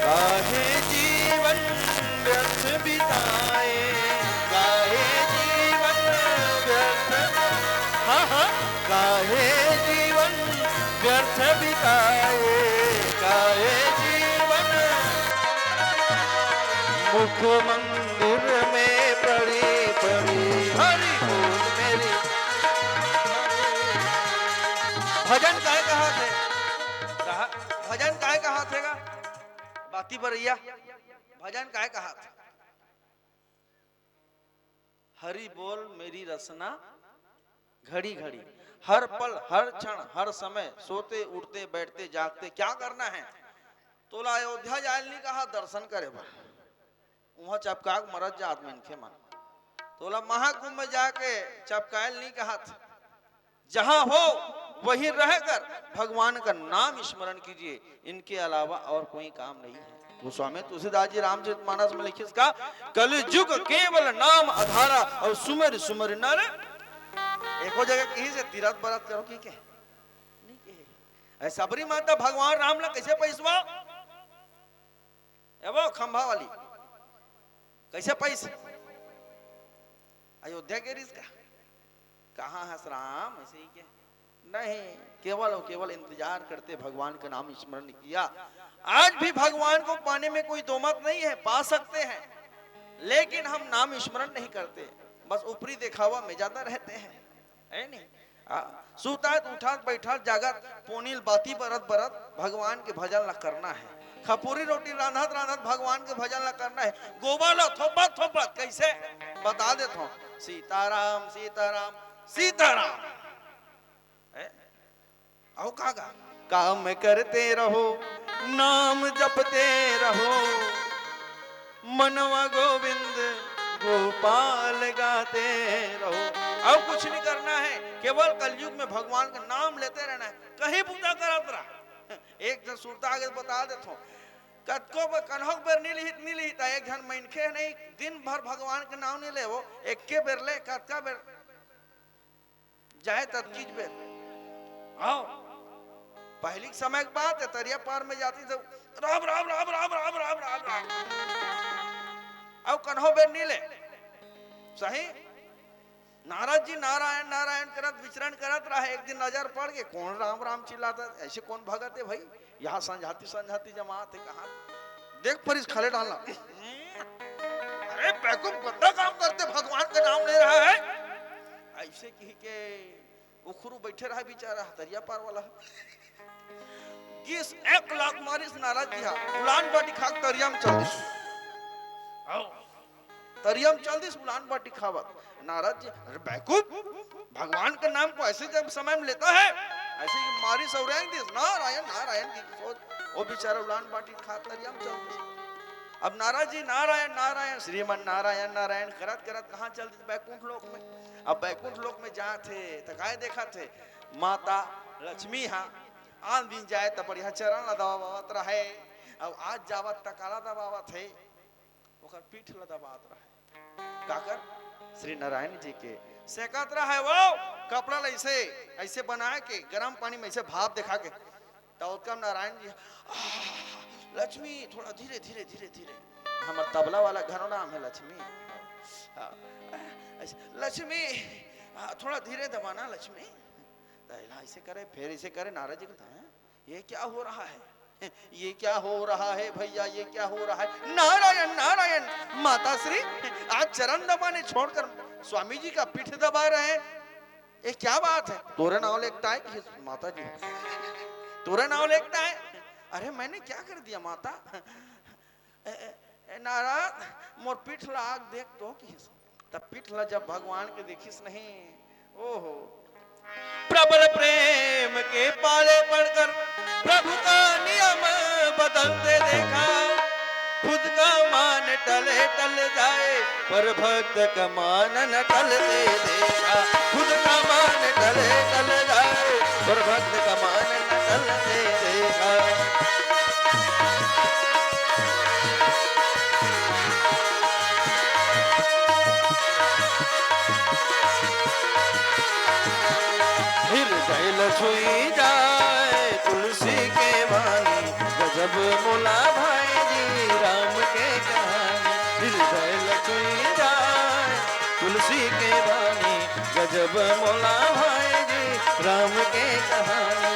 काहे जीवन व्यर्थ बिताए, काहे जीवन व्यर्थ, हाँ, हाँ, काहे जीवन व्यर्थ बिताए, काहे जीवन मुख मंदिर में पड़ी पड़ी। हरि बोल मेरी। भजन काय कहाथे? कहा, भजन काय कहाथे गा? बाती बरैया, भजन काय कहाथे? हरि बोल मेरी रसना घड़ी घड़ी, हर पल, हर क्षण, हर समय, सोते, उठते, बैठते, जागते, क्या करना है? तोला अयोध्या जायल नहीं कहा दर्शन करे बर, उहाँ चपका के मरत जात मनखे मन। तोला महाकुंभ में जाके चपकायल नहीं कहा। जहाँ हो वहीं रहकर भगवान का नाम स्मरण कीजिए, इनके अलावा और कोई काम नहीं है। गोस्वामी तुलसीदास जी रामचरितमानस में लिखिस का, कलयुग केवल नाम आधारा, अउ सुमिरि सुमिरि नर। एको जगह कहिस हे तीरथ बरत करो कि के? नहीं कहे। अरे सबरी माता भगवान राम ला कैसे पैसवा? ए वो खंभा वाली, कैसे पैस? अयोध्या गे रिहिस का? कहाँ हस राम? ऐसे ही के? नहीं, केवल और केवल इंतजार करते, भगवान का नाम स्मरण किया। आज भी भगवान को पाने में कोई दो मत नहीं है, पा सकते हैं, लेकिन हम नाम स्मरण नहीं करते, बस ऊपरी दिखावा में ज्यादा रहते हैं, है नहीं? आ, सुतात, उठत, बैठत, जागत, पोनिल बाती बरत बरत भगवान के भजन ला करना है। खपुरी रोटी रांधत रांधत भगवान के भजन ला करना है। गोबर ला थोपत थोपत कैसे? बता देत हूँ, सीताराम सीताराम सीताराम। हैं? अउ का गा? काम करते रहो, नाम जपते रहो, मनवा गोविंद गोपाल गाते रहो। अउ कुछ नहीं करना है, केवल कलयुग में भगवान का नाम लेते रहना है। कहीं पूजा करत रहा। एक झन सुरता आगे बता देत हूँ, कतको ब-, कन्हौ बेर नहीं लिहित, नहीं लिहित, एक झन मनखे नहीं, दिन भर भगवान के नाम नहीं ले, वो एक्के बेर ले, कतका बेर जाए तब चीज बेर। आओ, पहली के समय के बात है, तरिया पार में जाती तो राम, राम, राम। अउ कन्हौ बेर नहीं ले। सही? नारद जी नारायण, नारायण करत विचरण करत रहे। एक दिन नजर पड़ के, कौन राम, राम चिल्लाता? ऐसे कौन भगत है भाई? यहाँ संझाती, संझाती जमात है, कहाँ? देख परिस खले डालना। अरे बेवकूफ, गंदा काम करते, भगवान का नाम ले रहा है। ऐसे कही के उखरू बैठे रहा बेचारा तरिया पार वाला। गिस एक लात मारिस नारद जी हा, उलान बाटी खाक तरिया में चल दिस। आओ। तरिया में चल दिस उलान बाटी खावत। नारद जी, अरे बेवकूफ, भगवान का नाम को ऐसे जब समय में लेता है, ऐसे ही मारिस अउ रेंग दिस, नारायण, नारायण की सोच। वो बेचारा उलान बाटी खा तरिया में चल दिस। अब नारद जी नारायण, नारायण, श्रीमन नारायण, नारायण करत करत कहाँ चल दिस? बैकुंठ लोक में। अब बैकुंठ लोक में जात हे, त काय देखत हे? माता लक्ष्मी हा आन दिन जाए त बढ़िया चरण ला दबावत रहे, अब आज जावत त काला दबावत हे, ओकर पीठ ला दबावत रहे। काकर? श्री नारायण जी के सेकत रहे वो कपड़ा ला ऐसे, ऐसे बना के गरम पानी में ऐसे भाप देखा के, त ओतका नारायण जी, "आह, लक्ष्मी थोड़ा धीरे, धीरे, धीरे, धीरे।" हमर तबला वाला घरो नाम है लक्ष्मी। हाँ, ऐसे, "लक्ष्मी, हाँ, थोड़ा धीरे दबाना लक्ष्मी।" पहला ऐसे करे, फिर ऐसे करे। नारद जी कहते हैं, ये क्या हो रहा है? ये क्या हो रहा है भैया, ये क्या हो रहा है? नारायण, नारायण। माता श्री, आज चरण दबाने छोड़कर स्वामी जी का पीठ दबा रहे हैं, ये क्या बात है? तोरे नाव लेखता है कि माता जी, तोरे नाव लेखता है? अरे, मैंने क्या कर दिया माता? ए, ए, ए, नारद, मोर पीठ ला आग देख तो किहिस। तब पीठ ला जब भगवान के देखिस नहीं, ओहो। प्रबल प्रेम के पाले पड़कर प्रभु का नियम बदलते देखा। खुद का मान टले टल जाए, पर भक्त का मान न टलते देखा। खुद का मान टले टल जाए, पर भक्त का मान न टलते देखा। हृदय ल छुई जाए तुलसी के वाणी, गजब मोला भाई जी राम के कहानी। हृदय ल छुई जाए तुलसी के वाणी, गजब मोला भाई जी राम के कहानी।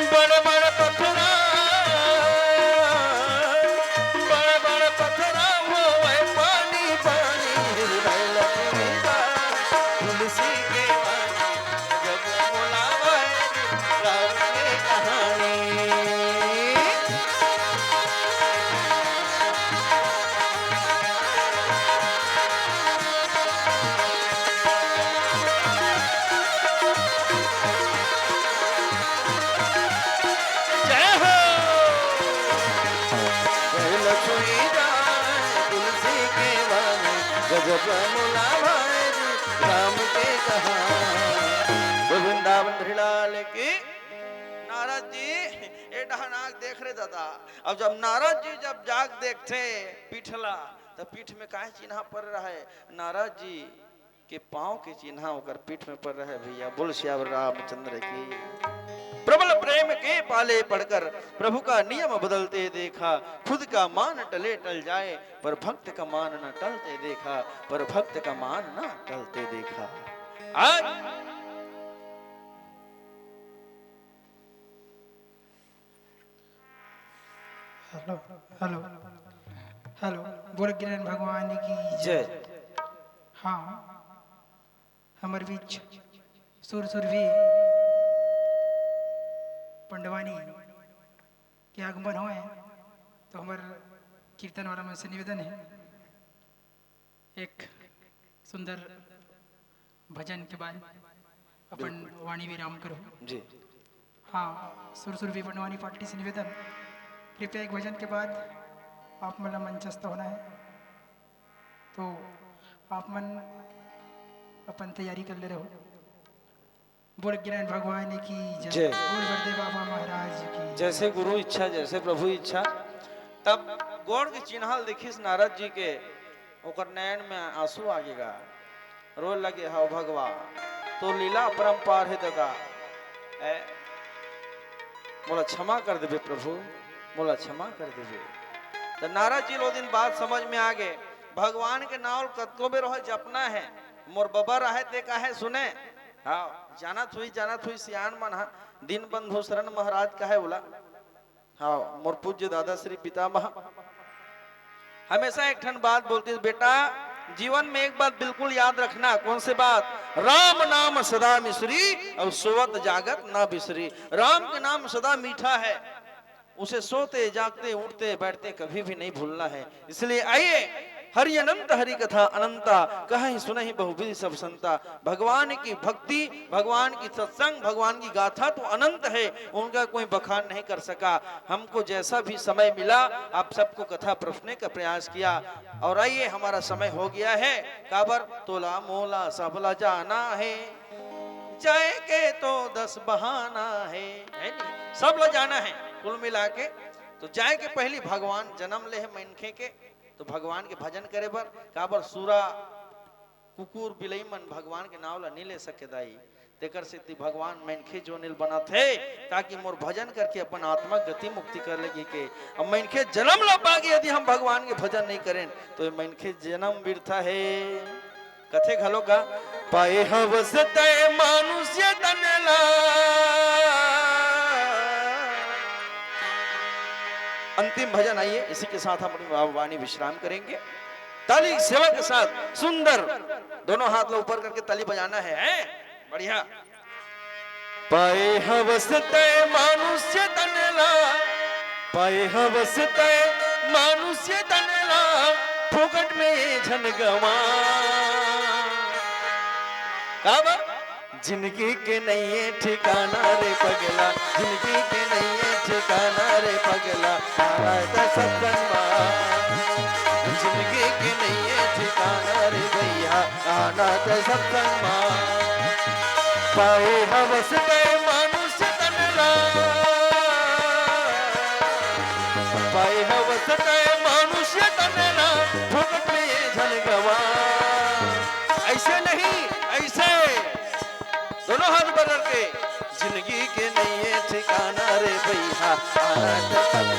बड़ बड़ पथरा, बड़ बड़ पथरा होवे पानी पानी। हृदय ल छुई जाए तुलसी के वाणी, गजब मोला भाई जी राम के कहानी। जय हो। गजब मुला भाई जी, राम के कहा। तो वृंदावन धरी लाल की। नारद जी, ए डहन आग देख रे दादा। अब जब नारद जी जब जाग देखथे पीठ ला, त पीठ में काय चिन्हा पर रहे? नारद जी के पाँव के चिन्हा ओकर पीठ में पर रहे भैया। बोल सियावर रामचंद्र की। प्रबल प्रेम के पाले पड़कर प्रभु का नियम बदलते देखा। खुद का मान टले टल जाए, पर भक्त का मान न टलते देखा, पर भक्त का मान न टलते देखा। आज हेलो, हेलो, हेलो। बोल गिरन भगवान की जय। हाँ, हमर बीच सुर सुरभि पंडवानी के आगमन होए, तो हमर कीर्तन वाला मन से निवेदन है, एक सुंदर भजन के बाद अपन बिल्कुल। वाणी विराम करो। जी। हाँ, सुर सुरभि पंडवानी पार्टी से निवेदन, कृपया एक भजन के बाद आप मन ला मंचस्थ होना है, तो आप मन अपन तैयारी कर ले रहो। बोल गिरन भगवान की जय। जय। बोल बड़देव बाबा महाराज की। जैसे गुरु इच्छा, जैसे प्रभु इच्छा। तब गोड़ के चिन्हा ल देखिस नारद जी के, ओकर नैन में आंसू आ गे गा, रोए लगे, "हव भगवा, तो लीला अपरंपार हे ददा, ए, मोला क्षमा कर देबे प्रभु, मोला क्षमा कर देबे।" त नारद जी ल ओ दिन बात समझ में आ गे, भगवान के नाव ल कतको बेर ओहे जपना हे, मोर बबा रहे ते काहे सुने, हाँ, जानत हुई, जानत हुई सियान मन ह, दीनबंधु शरण महाराज काहे ओला। हाँ, मोर पूज्य दादा श्री पितामह हमेशा एक ठन बात बोलतिस, "बेटा, जीवन में एक बात बिल्कुल याद रखना।" कौन से बात? "राम नाम सदा मिश्री और सोवत जागत ना बिसरी।" राम के नाम सदा मीठा है, उसे सोते, जागते, उठते, बैठते कभी भी नहीं भूलना है। इसलिए आइए, हरि अनंत, हरि कथा अनंता, कहहि सुनहि बहुविधि सब संता। भगवान की भक्ति, भगवान की सत्संग, भगवान की गाथा तो अनंत है, उनका कोई बखान नहीं कर सका। हमको जैसा भी समय मिला, आप सबको कथा परोसने का प्रयास किया। और आइए, हमारा समय हो गया है। काबर? तोला मोला सबला जाना है, जाए के तो दस बहाना है, है नी? सबला जाना है कुल मिला के। तो जाए के पहली भगवान जन्म ले हे मनखे के, तो भगवान के भजन करे बर, काबर सूरा कुकुर बिलई मन भगवान के नाव ला नी ले सके दाई। तेकर सेती भगवान मनखे जोनिल बनाथे, ताकि मोर भजन करके अपन आत्मा गति मुक्ति कर लेगी के। अब मनखे जन्म ला पागे यदि हम भगवान के भजन नहीं करें, तो ये मनखे जन्म बिरथा है। कथे घलो का, पाए हवस तय मानुष्य तन ला। अंतिम भजन आइए, इसी के साथ हम अपनी वा-, वाणी विश्राम करेंगे। ताली सेवा के साथ सुंदर, दोनों हाथ ला ऊपर करके ताली बजाना है, हैं? बढ़िया। पाए हवस तय मानुष्य तन ला, पाए हवस तय मानुष्य तन ला, फोकट में झन गवा। का बा? जिंदगी के नइये ठिकाना रे पगला, जिंदगी के नइये ठिकाना रे पगला, आना त सत्संग मा। जिंदगी के नइये ठिकाना रे भैया, आना त सत्संग मा। पाए हवस तय मानुष्य तन ला, पाए हवस तय मानुष्य तन ला, फोकट में झन गवा। ऐसे नहीं, ऐसे दोनों हाथ ऊपर करके, जिंदगी के नइये ठिकाना रे भैया, आना त सत्संग।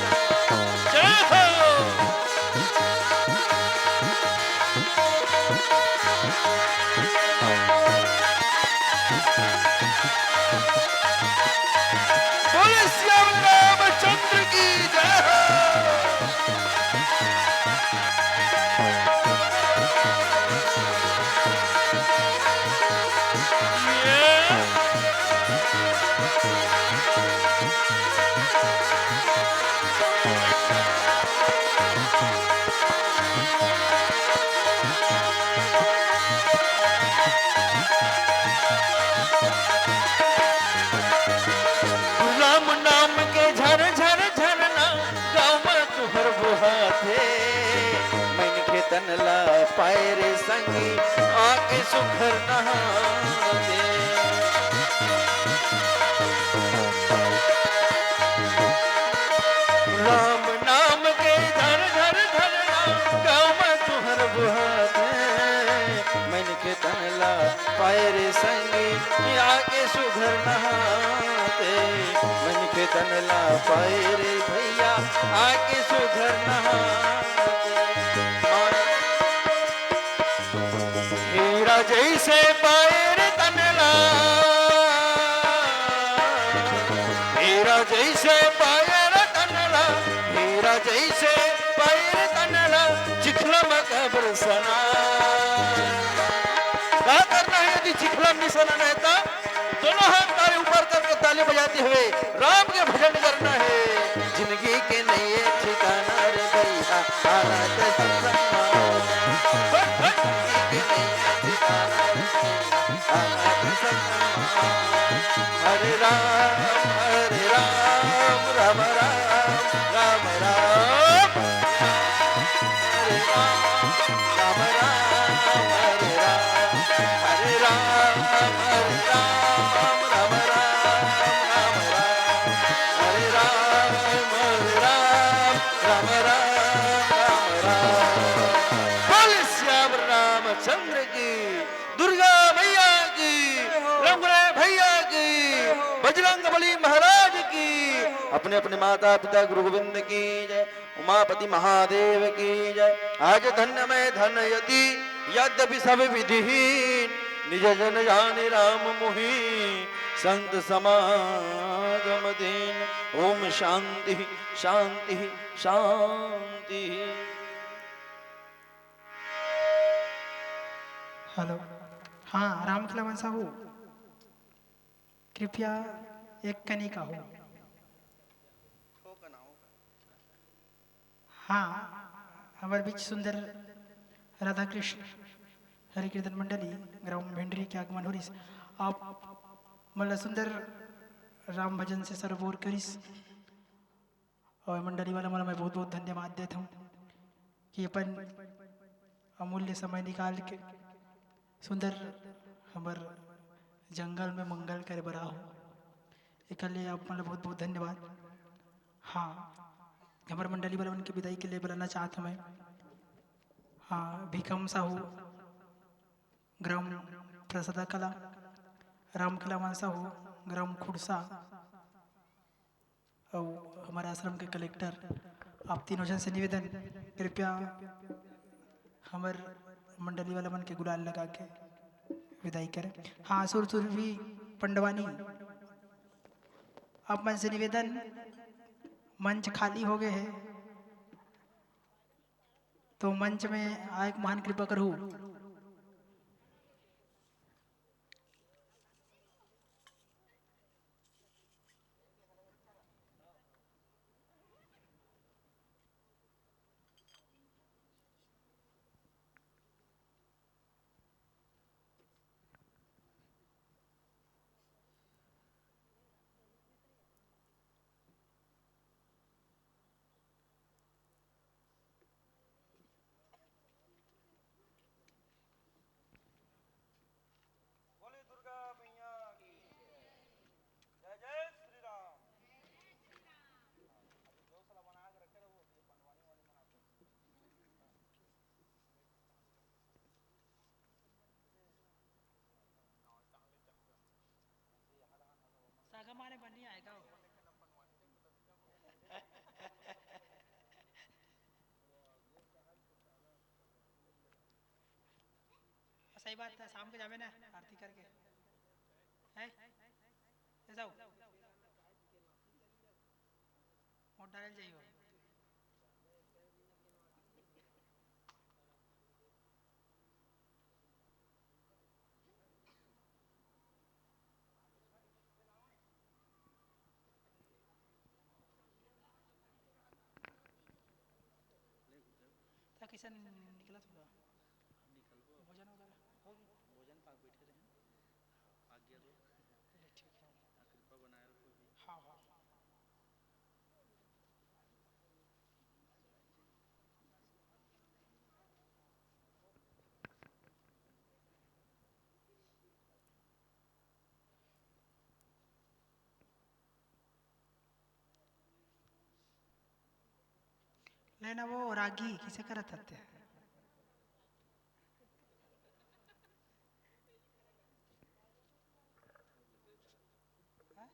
जय हो। बोले सियावर रामचंद्र की जय हो। राम नाम के झर झर झरना, गाँव में तुहर बोहाथे। मनखे तन ला पाए रे संगी, आके सुघर नहाथे। राम नाम के झर झर झरना, गाँव में तुहर बोहाथे। मनखे तन ला पाए रे संगी, आके सुघर नहाथे। मनखे तन ला पाए रे भैया, आके सुघर नहाथे। हीरा जैसे पाए रे तन ला, हीरा जैसे पाए रे तन ला, हीरा जैसे पाए रे तन ला, चिखला में काबर सना। का करना है यदि चिखला में नहीं सना है तो? दोनों हाथ तारे ऊपर करके ताली बजाते हुए राम के भजन करना है। जिंदगी के नइये ठिकाना रे भैया, आना त सत्संग मा। जिंदगी के नइये ठिकाना रे भैया, आना त सत्संग मा। हरे राम, हरे राम, राम राम, राम राम। हरे राम, राम राम, हरे राम। हरे राम, हरे राम, राम राम, राम राम। हरे राम, हरे राम, राम राम, राम राम। बोल सियावर रामचंद्र की, दुर्गा मैया की, रघुराय भैया की, बजरंग बली महाराज की, अपने अपने माता पिता गुरु गोविंद की जय। उमापति महादेव की जय। आज धन्य मैं धन यति, यद्यपि सब विधिहीन, निज जन जाने राम मोहि, संत समागम दीन। ओम शांति, शांति, शांति। हेलो, हाँ, रामखिलावन साहू, कृपया एक कनी का हो। हाँ, हमर बीच सुंदर राधा कृष्ण हरि कीर्तन मंडली ग्राम भेंडरी के आगमन होरिस। आप मन ला सुंदर राम भजन से सरोबोर करिस। और मंडली वाला मन ला मैं बहुत बहुत धन्यवाद देत हूँ कि अपन अमूल्य समय निकाल के सुंदर हमर जंगल में मंगल करे बर आहो। एकर लिए आप मन ला बहुत बहुत धन्यवाद। हाँ, हमर मंडली वाला मन के विदाई के लिए बुलाना चाहत हूँ मैं। हाँ, भीखम साहू, ग्राम प्रसादा कला, रामखिलावन साहू, ग्राम खुड़सा, अउ हमर आश्रम के कलेक्टर, आप तीनों झन से निवेदन, कृपया हमर मंडली वाला मन के गुलाल लगा के विदाई करे। हाँ, सुर सुरभि पंडवानी, आप मन से निवेदन, मंच खाली हो गए है, तो मंच में आए के महान कृपा करहू। बोले दुर्गा मैया की जय, जय श्री राम। अभी जोश वाला बना के रखे रहो, अभी पंडवानी वाले मनाते हैं। सागा माने बनी आएगा वो। सही बात है, शाम के जाबे ना आरती करके, है? ले जाओ, वोट डाले जाइए। त कइसन निकलत होगा? निकलबो। भोजन वगैरह हो गया? भोजन पाक बैठे रहे, आज्ञा दो। चलिए, ठीक है। कृपा बनाए रखो जी। हाँ, हाँ। लेना वो रागी किसे करत हते? हाँ?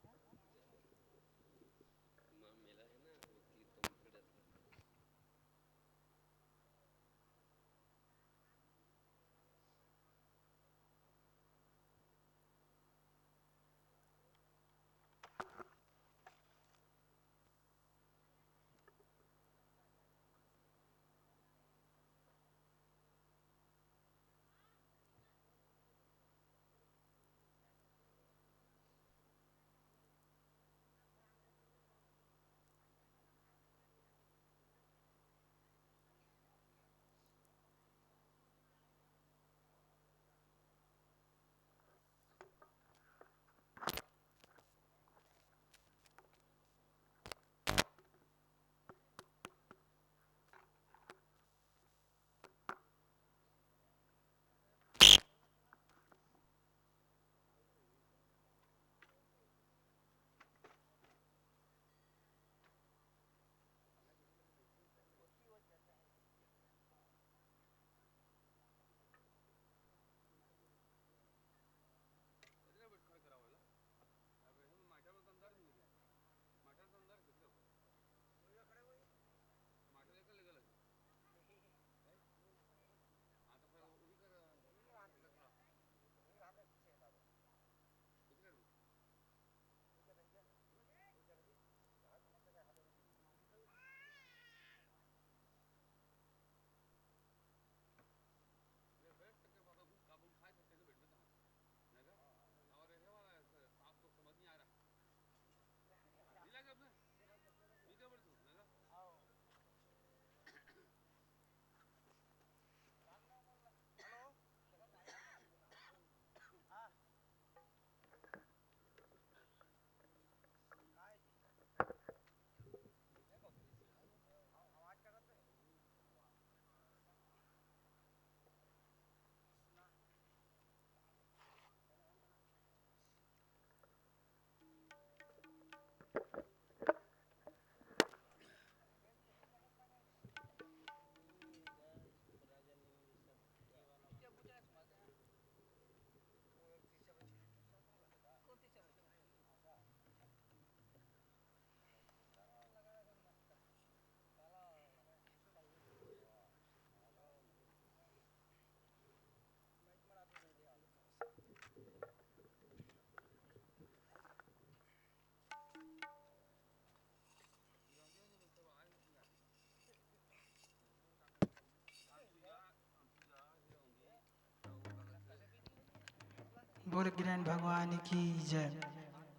बोल ज्ञान भगवान की जय।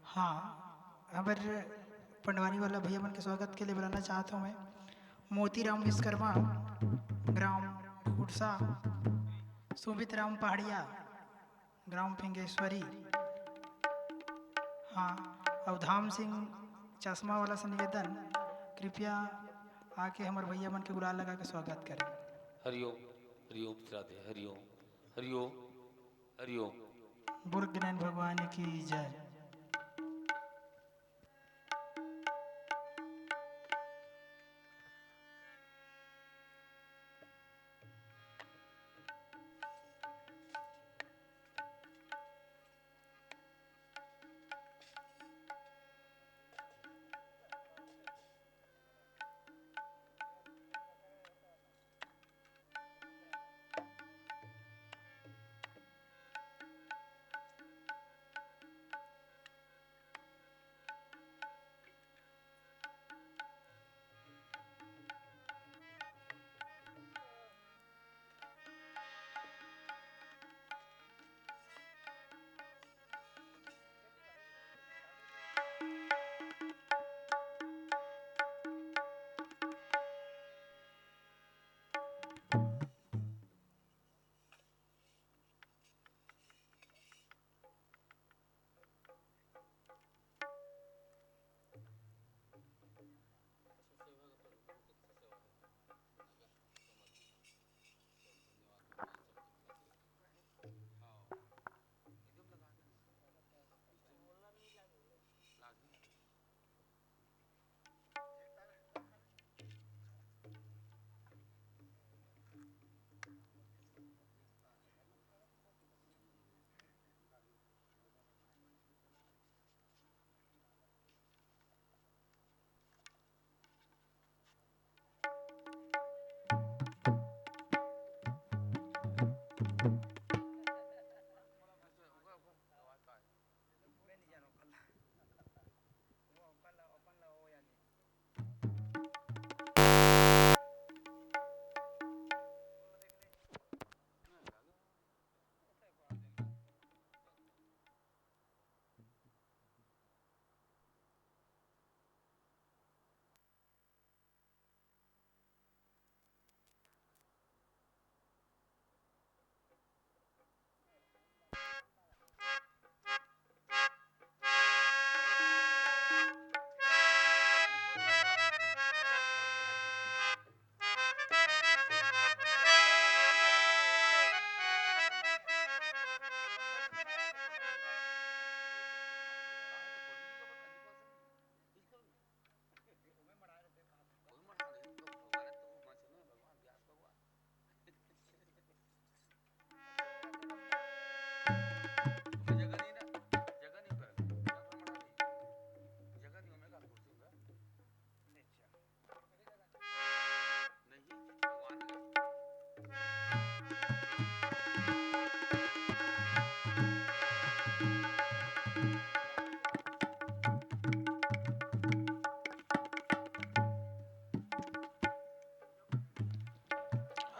हाँ, हमर पंडवानी वाला भैया मन के स्वागत के लिए बुलाना चाहत हूँ मैं मोतीराम विश्वकर्मा, ग्राम खुड़सा, सुमित राम पहाड़िया, ग्राम फिंगेश्वरी, हाँ, अवधाम सिंह चश्मा वाला से निवेदन, कृपया आके हमर भैया मन के गुलाल लगा के स्वागत करें। हरिओम, हरिओम श्राद्धे, हरिओम, हरिओम, हरिओम। बोल ज्ञान भगवान की जय।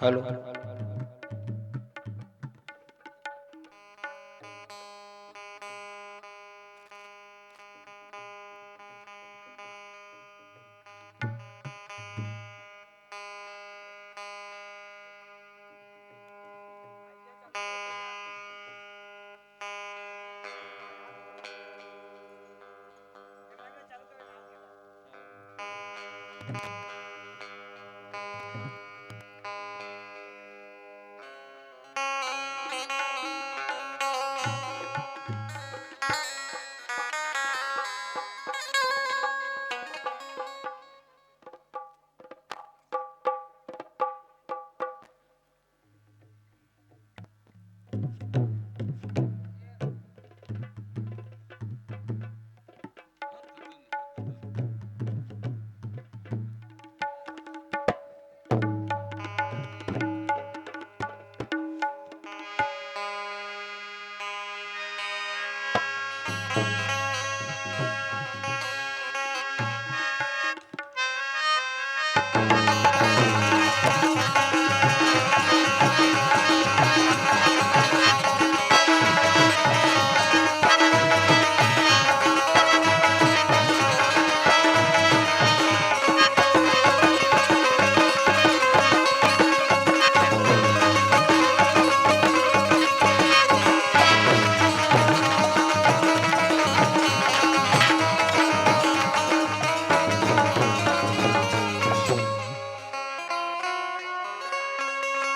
हेलो।